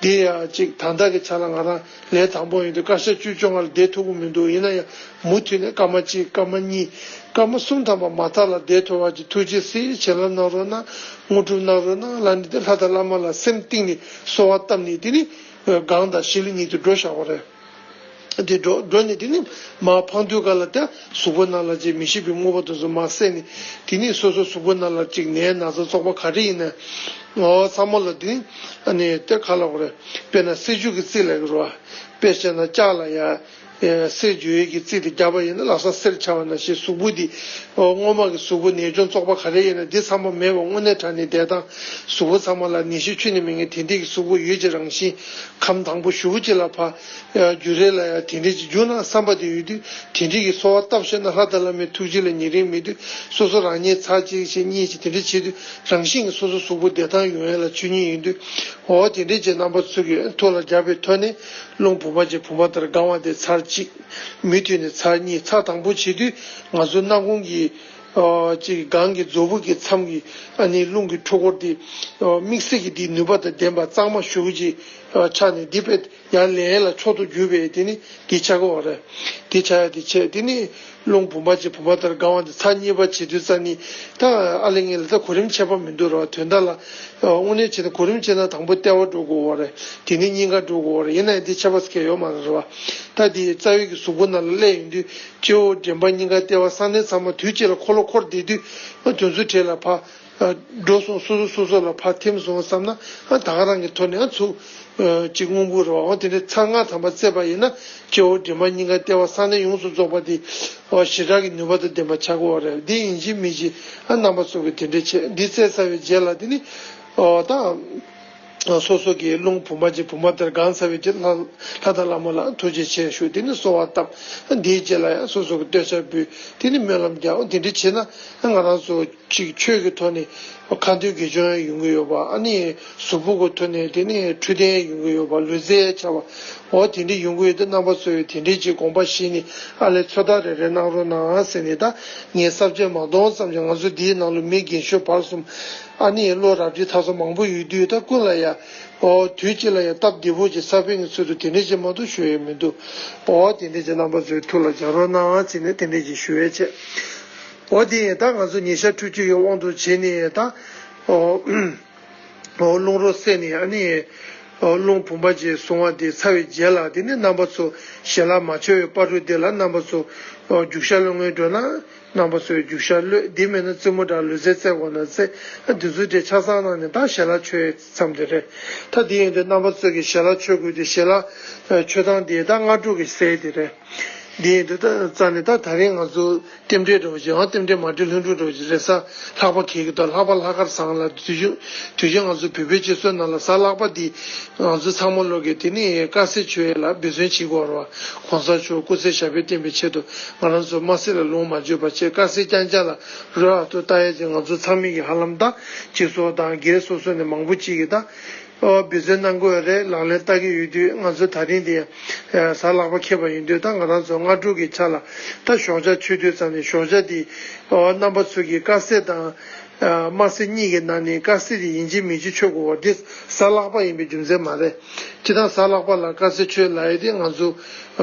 དེ་ཡ་ཅིག་ད་ལྟ་གི་ཆ་ལ་ང་རང་ལས་དང་པོ་ཡིན་དུས་སྐར་ཆ་བཅུ་བཅོ་ལྔ་ལ་བསྡད་ཐུབ་ཀྱི་མི་འདུག་ཡིན་ན་ཡང་མུ་མཐུད་ནས་སྐར་མ་གཅིག་སྐར་མ་གཉིས་སྐར་མ་གསུམ་ཐམ་པ་མ་མཐའ་ལ་བསྡད་ཐུབ་པ་ཅིག་ཐུགས་རྗེ་གཟིགས། བྱིན་རླབས་གནང་རོགས་གནང་། དངོས་གྲུབ་གནང་རོགས་གནང་ལབ་ནས་དེ་ལྷ་དང་བླ་མ་ལ་སེམས་གཏིང་ནས་གསོལ་བ་བཏབ་ནས་དེ་ནི་སྒང་དང་ཞི་ལི་གཉིས་དེ་འགྲོ་བཞག་པ་རེད། དེ་འགྲོ་འགྲོ་ནས་དེ་ནི་མར་འཕང་དུས་ག་ལ་དེ་གཟུགས་པོ་ནང་ལ་ཅིག་མི་ཤེས་པའི་དངོས་པོ་དེ་ཚོ་མར་བསལ་ནས་དེ་ནི་སོ་སོ་གཟུགས་པོ་ནང་ལ་ཅིག་ནད་ན་ཚ་བཙོག་པ་ག་རེ་ཡིན་ན་ཨོ་ཚང་མ་ལ་དེ་ནི་ཨ་ནི་དེ་ག་ལ་གོ་རེད། དཔེར་ན་གསེར་འགྱུར་གྱི་རྩི་ལབ་ཀྱི་རེད་བ། དཔེ་བཤད་ན་ལྕགས་ལ་ཡ། ཨེ་གསེར་འགྱུར་ཡས་ཀྱི་རྩི་དེ་བརྒྱབ་པ་ཡིན་ན་ལམ་སང་གསེར་ཆགས་པ་ནང་བཞིན་གཟུགས་པོ་འདི་ཨོ་སྔོན་མ་གི་གཟུགས་པོ་ནད་གཅོང་བཙོག་པ་ག་རེ་ཡིན་ན་འདི་ཚང་མ་མེད་པ་དངོས་གནས་དྲང་གནས་བསྡད་སྟངས། གཟུགས་པོ་ཚང་མ་ལ་ནད་གཞི་ཁྱོན་ནས་མེད་མཁན་དེ་འདྲས་ཀྱི་གཟུགས་པོ་ཡོད་ཀྱི་རང་བཞིན་ཁམས་དང་པོ་ཞུ་བོ་ཅིག་ལ་ཕ་ཨ་འགྱུར་རེ་ལ་ཡ་དེ་འདྲས་ཀྱི་འགྱུར་ན་བསམ་པ་དེ་ཡོད་དུས་དེ་འདྲས་ཀྱི་གསོལ་བ་བཏབ་ཤེས་ན་ལྷ་དང་བླ་མའི་ཐུགས་རྗེ་ལ་ཉེ་རིང་མེད་དུས་སོ་སོ་རང་ཉིད་ཚར་གཅིག་ཞིག་གཉིས་ཞིག་དེ་འདྲས་བྱེད་དུས་རང་བཞིན་གྱིས་སོ་སོ་གཟུགས་པོ་བདེ་ཐང་ཡོང་ཡ་ལ་ཆོས་ཉིད་ཡིན་དུས་ཨོ་དེ་འདྲས་ཀྱི་རྣམ་པ་ཚོ་གི་ཐུགས་ལ་བརྒྱབ་པའི་ཐོག་ནས་རླུང་བུམ་པ་ཅན་བུམ་པ་ལྟར་གང་བ་དེ་ཚར་གཅིག་མུ་མཐུད་ནས་ཚར་གཉིས། ཚར་དང་པོ་བྱེད་དུས་ང་ཚོ་སྣ་ཁུང་གི་ཨ་ཅིག་སྒང་གི་མཛུབ་གུ་གི་མཚམས་ཀྱི་ཨ་ནི་རླུང་གི་འཕྲུལ་འཁོར་དེ་ཨ་དམིགས་བསལ་གྱི་དེའི་ནུས་པ་དང་ལྡན་པ་གཙང་མ་ཞེ་པོ་ཅིག་ཨ་ཆགས་ནས་འདི་དཔེ་ཡར་ལེན་ཡས་ལ་མཆོག་ཏུ་གྱུར་པའི་དེ་ནི་འདི་ཆགས་ཀྱི་ཡོད་རེད། འདི་ཆགས་ཡ་དེ་བྱས་དེ་ནི་རླུང་བུམ་པ་ཅན་བུམ་པ་ལྟར་གང་བ་དེ་ཚར་གཉིས་པ་བྱེད་དུས་ཙ་ནི་ད་ཨ་ལེ་ངེ་ལ་ད་གོ་རིམ་ཁྱད་པར་མི་འདུག་རེད་བ། དོན་དག་ལ་དངོས་གནས་བྱས་ན་གོ་རིམ་བྱས་ན་དང་པོ་ལྟེ་བ་འགྲོ་དགོས་པ་རེད། དེ་ནས་སྙིང་ག་འགྲོ་དགོས་པ་རེད། ཡིན་ན་ཡང་འདི་ཁྱད་པར་ཟེར་མཁན་ཡོད་མ་རེད་བ། ད་འདི་རྩ་བའི་གི་གཟུགས་པོ་ནང་ལ་སླེབས་ཡོང་དུས་སྤྱི་བོ་མགྲིན་པ་སྙིང་ག་ལྟེ་བ་གསང་གནས་ཚང་མ་དུས་གཅིག་ལ་འཁོར་ལོ་འཁོར་བསྡད་དུས་ཨ་དོན་ཚུལ་གྲས་ལ་ཕ་ཨ་འགྲོ་སོང་སོ་སོ་སོ་སོ་ལ་ཕ་ཐིམ་སོང་བསམ་ན་ཨ་ད་ག་རང་གི་ཐོག་ནས་ཨ་ཚུགས་ཨ་ཅིག་སྔོན་འགོག་རེད་བ། འོ་དེ་འདྲའི་ཚར་ལྔ་ཐམ་པ་བཙལ་བ་ཡིན་ན་སྤྱི་བོ་མགྲིན་པ་སྙིང་ག་ལྟེ་བ་གསང་གནས་ཡོངས་སུ་རྫོགས་པ་དེ་ཨ་ཞེ་དྲག་གི་ནུས་པ་དང་ལྡན་པ་ཆགས་ཀྱི་ཡོད་རེད། འདི་ཡིན་གཅིག་མིན་གཅིག་ཨ་རྣམ་པ་ཚོ་གི་དེ་འདྲའི་བྱས་འདི་བཙལ་ཚར་བའི་རྗེས་ལ་དེ་ནི་ཨོ་ད། སོ་སོ་གི་རླུང་བུམ་པ་ཅན་བུམ་པ་ལྟར་གང་ཚར་བའི་རྗེས་ལྷ་ལྷ་དང་བླ་མ་ལ་ཐུགས་རྗེ་ཆེ་ཞུ། དེ་ནི་གསོལ་བ་བཏབ། དེའི་རྗེས་ལ་ཡང་སོ་སོ་གི་བསྟོད་ཕྱག་འབུལ། དེ་ནི་སྨོན་ལམ་རྒྱག། འོ་དེ་འདྲ་བྱས་ན་ང་རང་ཚོ་གཅིག་ཆོས་ཀྱི་ཐོག་ནས་ ཁ་འདོན་དགེ་སྦྱོང་ཡང་ཡོང་གི་ཡོད་པ། ཨ་ནི་གཟུགས་པོ་གི་ཐོག་ནས་དེ་ནི་འཕྲོད་བསྟེན་ཡང་ཡོང་གི་ཡོད་པ། ལུས་རྩལ་ཡང་ཆགས་པ། འོ་དེ་འདྲ་ཡོང་གི་ཡོད་དུས་རྣམ་པ་ཚོས་དེ་འདྲའི་ཅིག་དགོངས་པ་བཞེས་ནས་ཨ་ལས་ཚོད་ལྟ་རེ་རེ་གནང་རོགས་གནང་ཟེར་ནས། ད་ངས་ས་བཅད་མ་སྟོང་ཙམ་ཅིག། ང་ཚོ་འདིའི་ནང་ལ་མི་རྒན་གཞོན་བར་གསུམ། ཨ་ནི་བློ་རབ་རིབ་ཐག་ཚོ་མང་པོ་ཡོད་དུས། ད་ཀུན་ལ་ཡ། ཨོ་དུས་གཅིག་ལ་ཡ་སྟབས་བདེ་པོ་ཅིག་ས་བོན་གྱི་ཚུལ་དུ་དེ་འདྲ་ཅིག་མ་གཏོགས་ཞུ་ཡས་མི་འདུག། ཨོ་དེ་འདྲ་ཅིག་རྣམ་པ་ཚོས་ཐུགས་ལ་འཇགས་རོགས་གནང་ཟེར་ནས་དེ་འདྲ་ཅིག་ཞུ་ཡས་བྱས། ཨོ་དེ་ཡིན། ད་ང་ཚོ་ཉིན་ཞག་ཕྲུགས་གཅིག་གི་དབང་དུ་བྱས་ནས་ད། ཨོ། ཨོ་རླུང་རོ་བསལ་ནས། ཨ་ནི། ཨོ་རླུང་བུམ་པ་ཅིག་བཟུང་བ་དེ་ཚར་བའི་རྗེས་ལ། དེ་ནི་རྣམ་པ་ཚོ་ཞལ་ལག་མ་མཆོད་པའི་བར་དུ་དེ་ལ་རྣམ་པ་ཚོ། ཨོ་རྒྱུག་ཤར་གློད་སྔོན་འགྲོ་ན་རྣམ་པ་ཚོས་རྒྱུག་ཤར་གློད། དེ་མིན་ན་རྩེད་མོ་འདྲ་ལུས་རྩལ་རྩེ་དགོས་ན་རྩེ། ཨ་དེ་ཚོ་དེ་ཆ་ཚང་གནང་ནས་ད་ཞལ་ལག་མཆོད་མཚམས་དེ་རེད། ད་དེ་ཡིན་དུས་རྣམ་པ་ཚོ་གིས་ཞལ་ལག་མཆོད་དགོས་དུས་ཞལ་ལག་མཆོད་སྟངས་དེ་ད་སྔ་དྲོ་གི་སའི་དེ་རེད། འདི་ཡིན་དུས་ད་རྩ་ནས་ད་ད་རིང་ང་ཚོ་རྟེན་འབྲེལ་འདྲ་བོ་ཞིག། ཡང་རྟེན་འབྲེལ་མ་འགྲིག་ལྷུན་གྲུབ་འདྲ་བོ་ཞིག་རེད། གཟའ་ལྷག་པ་གི་གི་ད་ལྷག་པ་ལྷག་དཀར་བཟང་ལ། དུས་རྒྱུན་དུས་རྒྱུན་ང་ཚོ་བོད་པའི་སྤྱི་ཚོགས་ནང་ལ་གཟའ་ལྷག་པ་འདི་ང་ཚོ་ཚང་མ་ལོག་གི་དེ་ནི་དཀར་ཟས་མཆོད་ཡས་ལ་འབད་བརྩོན་བྱེད་དགོས་རེད་བ། གོང་ས་མཆོག་སྐུ་ཚེ་ཞབས་པད་བརྟན་པའི་ཆེད་དུ་ང་རང་ཚོ་དམར་ཟས་ལ་ལོངས་མ་སྤྱོད་པ་བྱས། དཀར་ཟས་རྐྱང་རྐྱང་ལ་རོལ་ཨ་ཐུ་ལྟ་ཡས་ཀྱི་ང་ཚོ་ཚང་མས་ཀྱི་ཧ་ལམ་ད་སྤྱི་ཚོགས་དང་སྒེར་སོ་སོ་ནས་མང་པོ་ཅིག་གིས་ད། ཨོ་འབད་བརྩོན་གནང་དགོས་རེད། ལག་ལེན་བསྟར་གྱི་ཡོད་དུས། ང་ཚོ་ད་རིང་འདི་ཡང་གཟའ་ལྷག་པ་འཁེལ་བ་ཡིན་དུས། ད་ང་རང་ཚོ་སྔ་དྲོ་གི་ཆ་ལ་ད་ཞོགས་ཇ་མཆོད་དུས་ཙམ་ནས་ཞོགས་ཇ་འདི། ཨོ་རྣམ་པ་ཚོ་གིས་དཀར་ཟས་དང་དམར་ཟས་གཉིས་ཀྱི་ནང་ནས་དཀར་ཟས་དེ་ཡིན་གཅིག་མིན་གཅིག་མཆོད་དགོས་པ་འདི་གཟའ་ལྷག་པ་ཡིན་པའི་རྒྱུ་མཚན་མ་རེད། སྤྱིར་བཏང་གཟའ་ལྷག་པ་ལ་དཀར་ཟས་མཆོད་ལབ་ཡས་དེ་ང་ཚོ་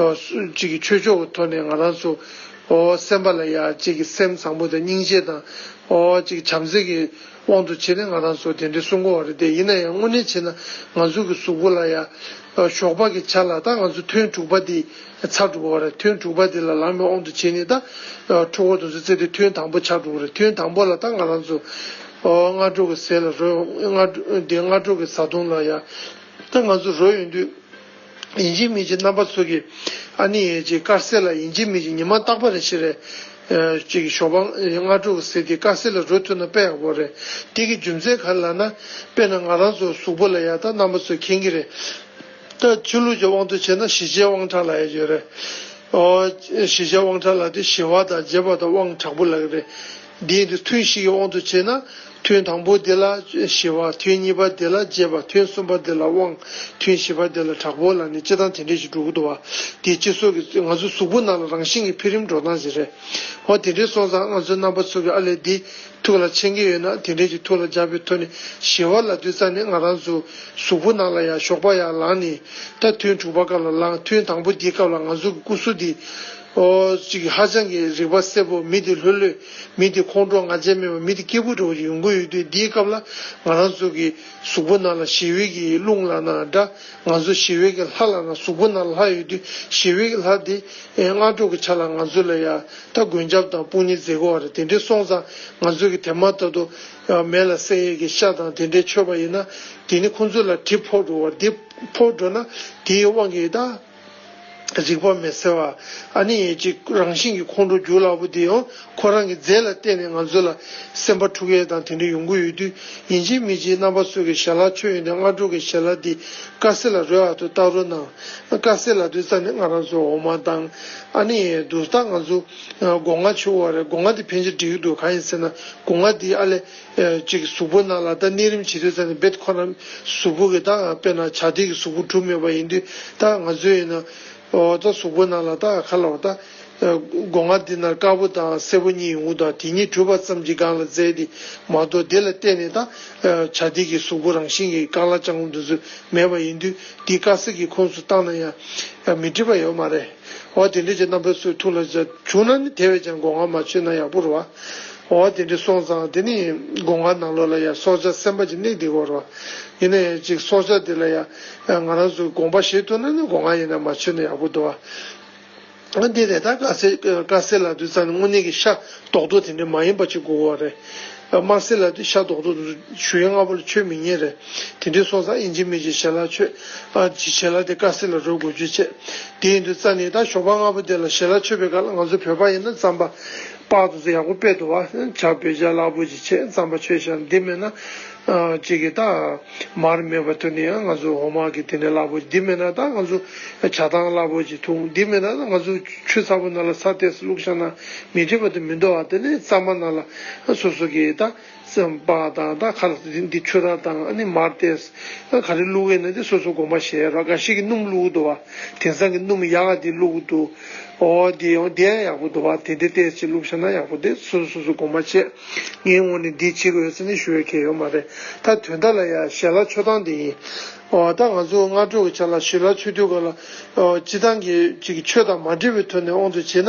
ཅིག་གི་ཆོས་ཕྱོགས་ཀྱི་ཐོག་ནས་ང་རང་ཚོ། ཨོ་སེམས་པ་ལ་ཡ་ཅིག་གི་སེམས་བཟང་པོ་དང་སྙིང་རྗེ་དང་། ཨོ་ཅིག་བྱམས་བརྩེ་གི་དབང་དུ་བྱས་ནས་ང་རང་ཚོ་དེ་འདྲའི་གསུང་གི་ཡོད་རེད་དེ། ཡིན་ན་ཡང་དངོས་གནས་བྱས་ན་ང་ཚོ་གི་གཟུགས་པོ་ལ་ཡ་ཞོགས་པ་གི་ཆ་ལ་ད་ང་ཚོ་ཐུན་དྲུག་པ་འདི་ཚར་འགྲོ་གི་ཡོད་རེད། ཐུན་དྲུག་པ་འདི་ལ་ལངས་པའི་དབང་དུ་བྱས་ནས་ད་འཁྲུལ་འཁོར་དེ་ཚོ་རྩེ་དུས་ཐུན་དང་པོ་ཆགས་འགྲོ་གི་རེད། ཐུན་དང་པོ་ལ་ད་ང་རང་ཚོ་ཨོ་སྔ་དྲོ་གི་ཟས་ལ་རོལ། སྔ་དྲོ་འདི་སྔ་དྲོ་གི་བཟའ་བཏུང་ལ་ཡ་ད་ང་ཚོ་རོལ་ཡོང་དུས། ཡིན་གཅིག་མིན་གཅིག་རྣམ་པ་ཚོ་གིས་ཨ་ནི་ཅིག་དཀར་ཟས་ལ་ཡིན་གཅིག་མིན་གཅིག་ཉི་མ་རྟག་པ་རེ་ཞིག་རེད། ཨ་ཅིག་ཞོགས་པ་སྔ་དྲོ་གི་ཟས་དེ་དཀར་ཟས་ལ་རོལ་ཐུབ་ན་དཔེ་ཡག་པོ་རེད། དེ་གི་རྒྱུ་མཚན་ག་རེ་ལབ་ན། དཔེར་ན་ང་རང་ཚོ་གཟུགས་པོ་ལ་ཡ་ད་རྣམ་པ་ཚོས་མཁྱེན་གྱི་རེད། ད་ཆོས་ལུགས་ཀྱི་དབང་དུ་བྱས་ན་ཞི་བྱེད་དབང་དྲག་ལབ་ཡ་ཡོད་རེད། ཨོ་ཞི་བྱེད་དབང་དྲག་ལབ་དེ་ཞི་བ་དང་རྒྱས་པ་དང་དབང་དྲག་པོ་ལབ་ཀྱི་རེད། འདིའི་འདི་ཐུན་བཞི་གི་དབང་དུ་བྱས་ན། ཐུན་དང་པོ་འདི་ལ་ཞི་བ། ཐུན་གཉིས་པ་འདི་ལ་རྒྱས་པ། ཐུན་གསུམ་པ་འདི་ལ་དབང་། ཐུན་བཞི་པ་འདི་ལ་དྲག་པོ་ལབ་ནས་སྤྱིར་བཏང་དེ་འདྲས་ཞིག་འགྲོ་གི་འདུག་བ། དེ་སྤྱི་ཚོགས་ཀྱི་ང་ཚོ་གཟུགས་པོ་ནང་ལ་རང་བཞིན་གྱི་འཕེལ་རིམ་འགྲོ་སྟངས་ཤིག་རེད། འོ་དེ་འདྲས་སོང་ཙང་ང་ཚོ་རྣམ་པ་ཚོ་གི་ཨ་ལས་འདི་ཐུགས་ལ་མཁྱེན་གྱི་ཡོད་ན། དེ་འདྲས་ཀྱི་ཐུགས་ལ་འཇགས་པའི་ཐོག་ནས་ཞི་བ་ལབ་དུས་ཙམ་ནས་ང་རང་ཚོ་གཟུགས་པོ་ནང་ལ་ཡང་ཞོགས་པ་ཡར་ལངས་ནས་ད་ཐུན་དྲུག་པ་སྐབས་ལ་ལངས། ཐུན་དང་པོ་འདིའི་སྐབས་ལ་ང་ཚོ་གི་སྐུ་གཟུགས་འདི། ཨོ་ཅིག་ཧ་ཅང་གི་རིག་པ་གསལ་པོ། མི་དེ་ལྷོད་ལྷོད། མི་དེ་ཁོང་ཁྲོ་ང་རྒྱལ་མེད་པ། མི་དེ་སྐྱིད་པོ་འདྲ་བོ་ཡོང་གི་ཡོད་དུས། འདིའི་སྐབས་ལ་ང་རང་ཚོ་གི་གཟུགས་པོ་ནང་ལ་ཞི་བའི་གི་རླུང་ལབ་ན་འདྲ། ང་ཚོ་ཞི་བའི་གི་ལྷ་ལབ་ན། གཟུགས་པོ་ནང་ལ་ལྷ་ཡོད་དུས་ཞི་བའི་གི་ལྷ་དེ་སྔ་དྲོ་གི་ཆ་ལ་ང་ཚོ་ལ་ཡ་ད་མགོན་སྐྱབས་དང་དཔུང་གཉེན་མཛད་དགོས་པ་རེད། དེ་འདྲས་སོང་ཙང་ང་ཚོ་གི་དེ་མ་ཐག་ཏུ་མེ་ལ་བསྲེག་ཡས་ཀྱི་ཤ་དང་དེ་འདྲས་མཆོད་པ་ཡིན་ན། དེ་ནི་ཁོང་ཚོ་ལ་གྲིབ་ཕོག་འགྲོ་བ། འདི་ཕོག་འགྲོ་ན་དེའི་དབང་གིས་ད། རིག་པ་མེད་ཟེར་བ། ཨ་ནི་ཅིག་རང་བཞིན་གྱི་ཁོང་ཁྲོ་རྒྱུག་སླ་པོ་དེ་ཡང་ཁོ་རང་གི་རྫས་ལ་བརྟེན་ནས་ང་ཚོ་ལ་སེམས་པ་འཁྲུག་ཡས་དང་དེ་འདྲ་ཡོང་གི་ཡོད་དུས། ཡིན་གཅིག་མིན་གཅིག་རྣམ་པ་ཚོ་གི་ཞལ་ལག་མཆོད་ཡོང་དུས་སྔ་དྲོ་གི་ཞལ་ལག་འདི་དཀར་ཟས་ལ་རོལ་ཨ་ཐུ་བཏགས་རོགས་གནང་། དཀར་ཟས་ལབ་དུས་ཙམ་ནས་ང་རང་ཚོ་འོ་མ་དང་། ཨ་ནི་དུས་རྟག་ང་ཚོ་སྒོ་ང་མཆོད་པ་རེད། སྒོ་ང་འདི་ཕན་ཆད་འགྲིག་གི་འདུག། གང་ཡིན་ཟེར་ན་སྒོ་ང་འདི་ཨ་ལས། ཨེ་ཅིག་གཟུགས་པོ་ནང་ལ་ད་གནས་རིམ་བྱེད་དུས་ཙམ་ནས་རྦད་ཁོ་རང་གཟུགས་པོ་གི་ད་དཔེར་ན་བྱ་དེ་གི་གཟུགས་པོ་གྲུབ་མེད་པ་ཡིན་དུས། ད་ང་ཚོའི་ཡིན་ན་ཨོ་ད་གཟུགས་པོ་ནང་ལ་ད་ག་ལ་བ་ད་ཨེ་སྒོ་ང་འདི་ན་དཀར་པོ་དང་སེར་པོ་གཉིས་ཡོང་གི་འདུག། དེ་གཉིས་གྲུབ་པ་ཙམ་གྱི་སྒང་ལ་རྫས་དེ་མ་གཏོགས། དེ་ལ་བརྟེན་ནས་ད་ཨེ་བྱ་དེ་གི་གཟུགས་པོ་རང་བཞིན་གྱི་རྐང་ལག་ལྕགས་ལམ་དེ་ཚོ་མེད་པ་ཡིན་དུས། དེ་དཀར་ཟས་ཀྱི་ཁོངས་སུ་བཏང་ན་ཡང་ཨེ་མི་འགྲིག་པ་ཡོད་མ་རེད། འོ་དེ་འདྲ་ཅིག་རྣམ་པ་ཚོའི་ཐུགས་ལ་བྱུང་ན་ནི་དེ་བས་ཀྱང་སྒོ་ང་མ་མཆོད་ན་ཡག་པོ་རེད་བ། འོ་དེ་འདྲ་སོང་ཙང་དེ་ནི་སྒོ་ང་ནང་ལོགས་ལ་ཡང་སྲོག་ཆགས་སེམས་པ་ཅིག་གནས་བསྡད་ཀྱི་ཡོད་རེད་བ། ཡིན་ན་ཡང་ཅིག་སྲོག་ཆགས་དེ་ལ་ཡང་ང་རང་ཚོས་དགོངས་པ་བཞེས་ཐུབ་ན་ནི་སྒོ་ང་ཡིན་ན་མ་མཆོད་ན་ཡག་པོ་འདུག་བ། འདི་རེད། ད་དཀར་ཟས་དཀར་ཟས་ལབ་དུས་ཙམ་ནས་དངོས་གནས་ཀྱི་ཤ་རྡོག་རྡོག་དེ་འདྲ་མ་ཡིན་པ་ཅིག་དགོས་ཀྱི་ཡོད་རེད། དམར་ཟས་ལབ་དུས་ཤ་རྡོག་རྡོག་དེ་ཚོ་ཞུ་ཡས་སྔ་པོ་ལ་མཆོད་མི་ཉན་རེད། དེ་འདྲ་སོང་ཙང་ཡིན་གཅིག་མིན་གཅིག་ཞལ་ལག་མཆོད། ཨ་ཅིག་ཞལ་ལག་དེ་དཀར་ཟས་ལ་རོལ་དགོས་རྒྱུ་བྱས། དེ་ཡིན་དུས་རྩ་ནས་ད་ཞོགས་པ་སྔ་པོ་དེ་ལ་ཞལ་ལག་མཆོད་པའི་སྐབས་ལ་ང་ཚོ་བོད་པ་ཡིན་ན་རྩམ་པ་སྤགས་དེ་ཚོ་ཡག་པོ་དཔེ་འདུག་བ། ཇ་བོད་ཇ་སླ་པོ་ཅིག་བྱས་རྩམ་པ་མཆོད་བཞག། འདི་མེད་ན་ཨ་ཅིག་གི་ད་མར་མེད་པ་དུ་ནས་ཡང་ང་ཚོ་འོ་མ་གི་དེ་འདྲ་སླ་པོ། འདི་མེད་ན་ད་ང་ཚོ་ཇ་ཐང་སླ་པོ་ཅིག་འཐུང་། འདི་མེད་ན་ད་ང་ཚོ་ཆུ་ཚ་པོ་ནང་ལ་ས་ཏོག་ཙམ་བླུགས་བཞག་ན་མི་འགྲིག་པ་དེ་མི་འདུག་བ། དེ་ནས་རྩམ་པ་ནང་ལ་སོ་སོ་གི་ད་ ཙམ་པ་དང་ད་ཁ་ལ་འདི་ཆུ་ར་དང་ཨ་ནི་མར་ཏེས་ག་རེ་བླུགས་ཡོད་ན་དེ་སོ་སོ་དགོངས་པ་བཞེས་རོགས། འགའ་ཞིག་གིས་སྣུམ་བླུགས་འདུག་བ། དེང་སང་གི་སྣུམ་ཡག་ག་དེ་བླུགས་འདུག། ཨོ་དེ་ཡང་དེ་ཡང་ཡག་པོ་འདུག་བ། དེ་འདྲ་ཏེས་ཅིག་བླུགས་བཞག་ན་ཡག་པོ། དེ་སོ་སོ་སོ་སོ་དགོངས་པ་བཞེས། ངའི་ངོས་ནས་འདི་བྱེད་དགོས་ཟེར་ནས་ཞུ་ཡ་གལ་ཡོད་མ་རེད། ད་དོན་དག་ལ་ཡ་ཞལ་ལག་མཆོད་སྟངས་དེ་ཡིན། ཨོ་ད་ང་ཚོ་སྔ་དྲོ་གི་ཆ་ལ་ཞལ་ལག་མཆོད་དུས་ག་ལ་ཨོ་སྤྱི་བཏང་གི་ཅིག་ཆོས་དང་མ་འབྲེལ་བའི་ཐོག་ནས་དབང་དུ་བྱས་ན།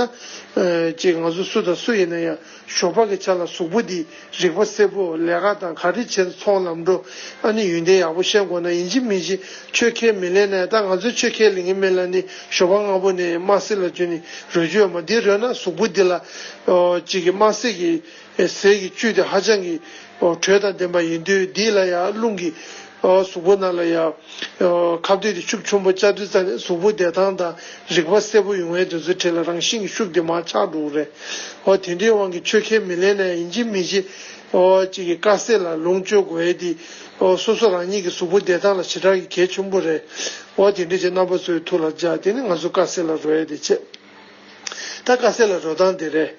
ཨེ་ཅིག་ང་ཚོ་སུ་དང་སུ་ཡིན་ན་ཡང་ཞོགས་པ་གི་ཆ་ལ་གཟུགས་པོ་འདི་རིག་པ་གསལ་པོ། ལས་ཀ་དང་ག་རེ་བྱས་ཚོང་ལམ་འགྲོ། ཨ་ནི་ཡོན་ཏན་ཡག་པོ་ཤེས་དགོས་ན། ཡིན་གཅིག་མིན་གཅིག་ཆོས་ཁས་མི་ལེན་ན། ད་ང་ཚོས་ཆོས་ཁས་ལེན་གྱི་མེད་ལ་ནི་ཞོགས་པ་སྔ་པོ་ནས་དམར་ཟས་ལ་བརྒྱུད་ནས་རོལ་རྒྱུ་ཡོད་མ། འདི་རོལ་ན་གཟུགས་པོ་འདི་ལ་ཨོ་ཅིག་གི་དམར་ཟས་ཀྱི་ཟས་ཀྱི་བཅུད་དེ་ཧ་ཅང་གི་ཨོ་དྲོད་དང་ལྡན་པ་ཡིན་དུས། འདི་ལ་ཡང་རླུང་གི་ཨོ་གཟུགས་པོ་ནང་ལ་ཡང་ཨོ་ཁ་གཏད་དེ་ཤུགས་ཆེན་པོ་བཅའ་དུས་ཙམ་ནས་གཟུགས་པོ་བདེ་ཐང་དང་རིག་པ་གསལ་པོ་ཡོང་བའི་དུས་ཚོད་དེ་ལ་རང་བཞིན་གྱི་ཤུགས་དེ་མར་ཆག་འགྲོ་གི་རེད། ཨོ་དེ་འདྲའི་དབང་གིས་ཆོས་ཁས་མི་ལེན་ན་ཡང་ཡིན་གཅིག་མིན་གཅིག་ཨོ་ཅིག་གི་དཀར་ཟས་ལ་ལོངས་སྤྱོད་དགོས་ཡས་དེ་ཨོ་སོ་སོ་རང་ཉིད་ཀྱི་གཟུགས་པོ་བདེ་ཐང་ལ་ཞེ་དྲག་གི་གལ་ཆེན་པོ་རེད། ཨོ་དེ་འདྲ་བྱས་རྣམ་པ་ཚོའི་ཐུགས་ལ་འཇགས། དེ་ནི་ང་ཚོ་དཀར་ཟས་ལ་རོལ་ཡས་དེ་བྱས། ད་དཀར་ཟས་ལ་རོལ་སྟངས་དེ་རེད།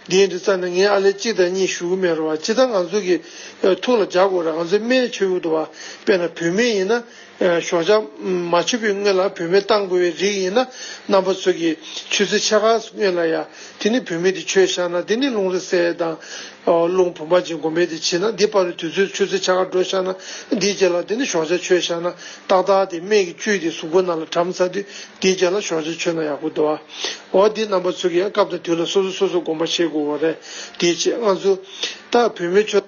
འདི་ཡིན་དུས་ཙམ་ནས་ངས་ཨ་ལས་གཅིག་དང་གཉིས་ཞུ་གི་མེད་རེད་བ། སྤྱིར་བཏང་ང་ཚོ་གི་ཨ་ཐུགས་ལ་འཇགས་དགོས་རེད། ང་ཚོའི་སྨན་མཆོད་ཡུལ་དུ་བ། དཔེར་ན་བུད་མེད་ཡིན་ན་ཨ་ཞོགས་ཇ་མ་མཆོད་པའི་སྔོན་ལ་བུད་མེད་བཏང་དགོས་པའི་རིགས་ཡིན་ན། རྣམ་པ་ཚོ་གིས་ཆུ་ཚོད་ཕྱེད་ཀ་སྔོན་ལ་ཡ་དེ་ནི་བུད་མེད་དེ་མཆོད་བཞག་ན། དེ་ནི་རླུང་རེ་བསལ་དང་། ཨོ་རླུང་བུམ་པ་ཅན་སྒོམ་པའི་དེ་བྱེད་ན། འདི་བར་དུ་དུས་ཚོད་ཆུ་ཚོད་ཕྱེད་ཀ་འགྲོ་བཞག་ན། འདིའི་རྗེས་ལ་དེ་ནི་ཞོགས་ཇ་མཆོད་བཞག་ན། ཏག་ཏག་དེ་སྨན་གྱི་བཅུད་དེ་གཟུགས་པོ་ནང་ལ་གྲམ་ཚར་དུས། དེའི་རྗེས་ལ་ཞོགས་ཇ་མཆོད་ན་ཡག་པོ་འདུག་ཨ། འོ་འདི་རྣམ་པ་ཚོ་གིས་སྐབས་དང་དུས་ལ་སོ་སོ་སོ་སོ་དགོངས་པ་བཞེས་དགོས་པ་རེད། དེའི་ཆེད་ང་ཚོ་ད་བུད་མེད་ཆོས་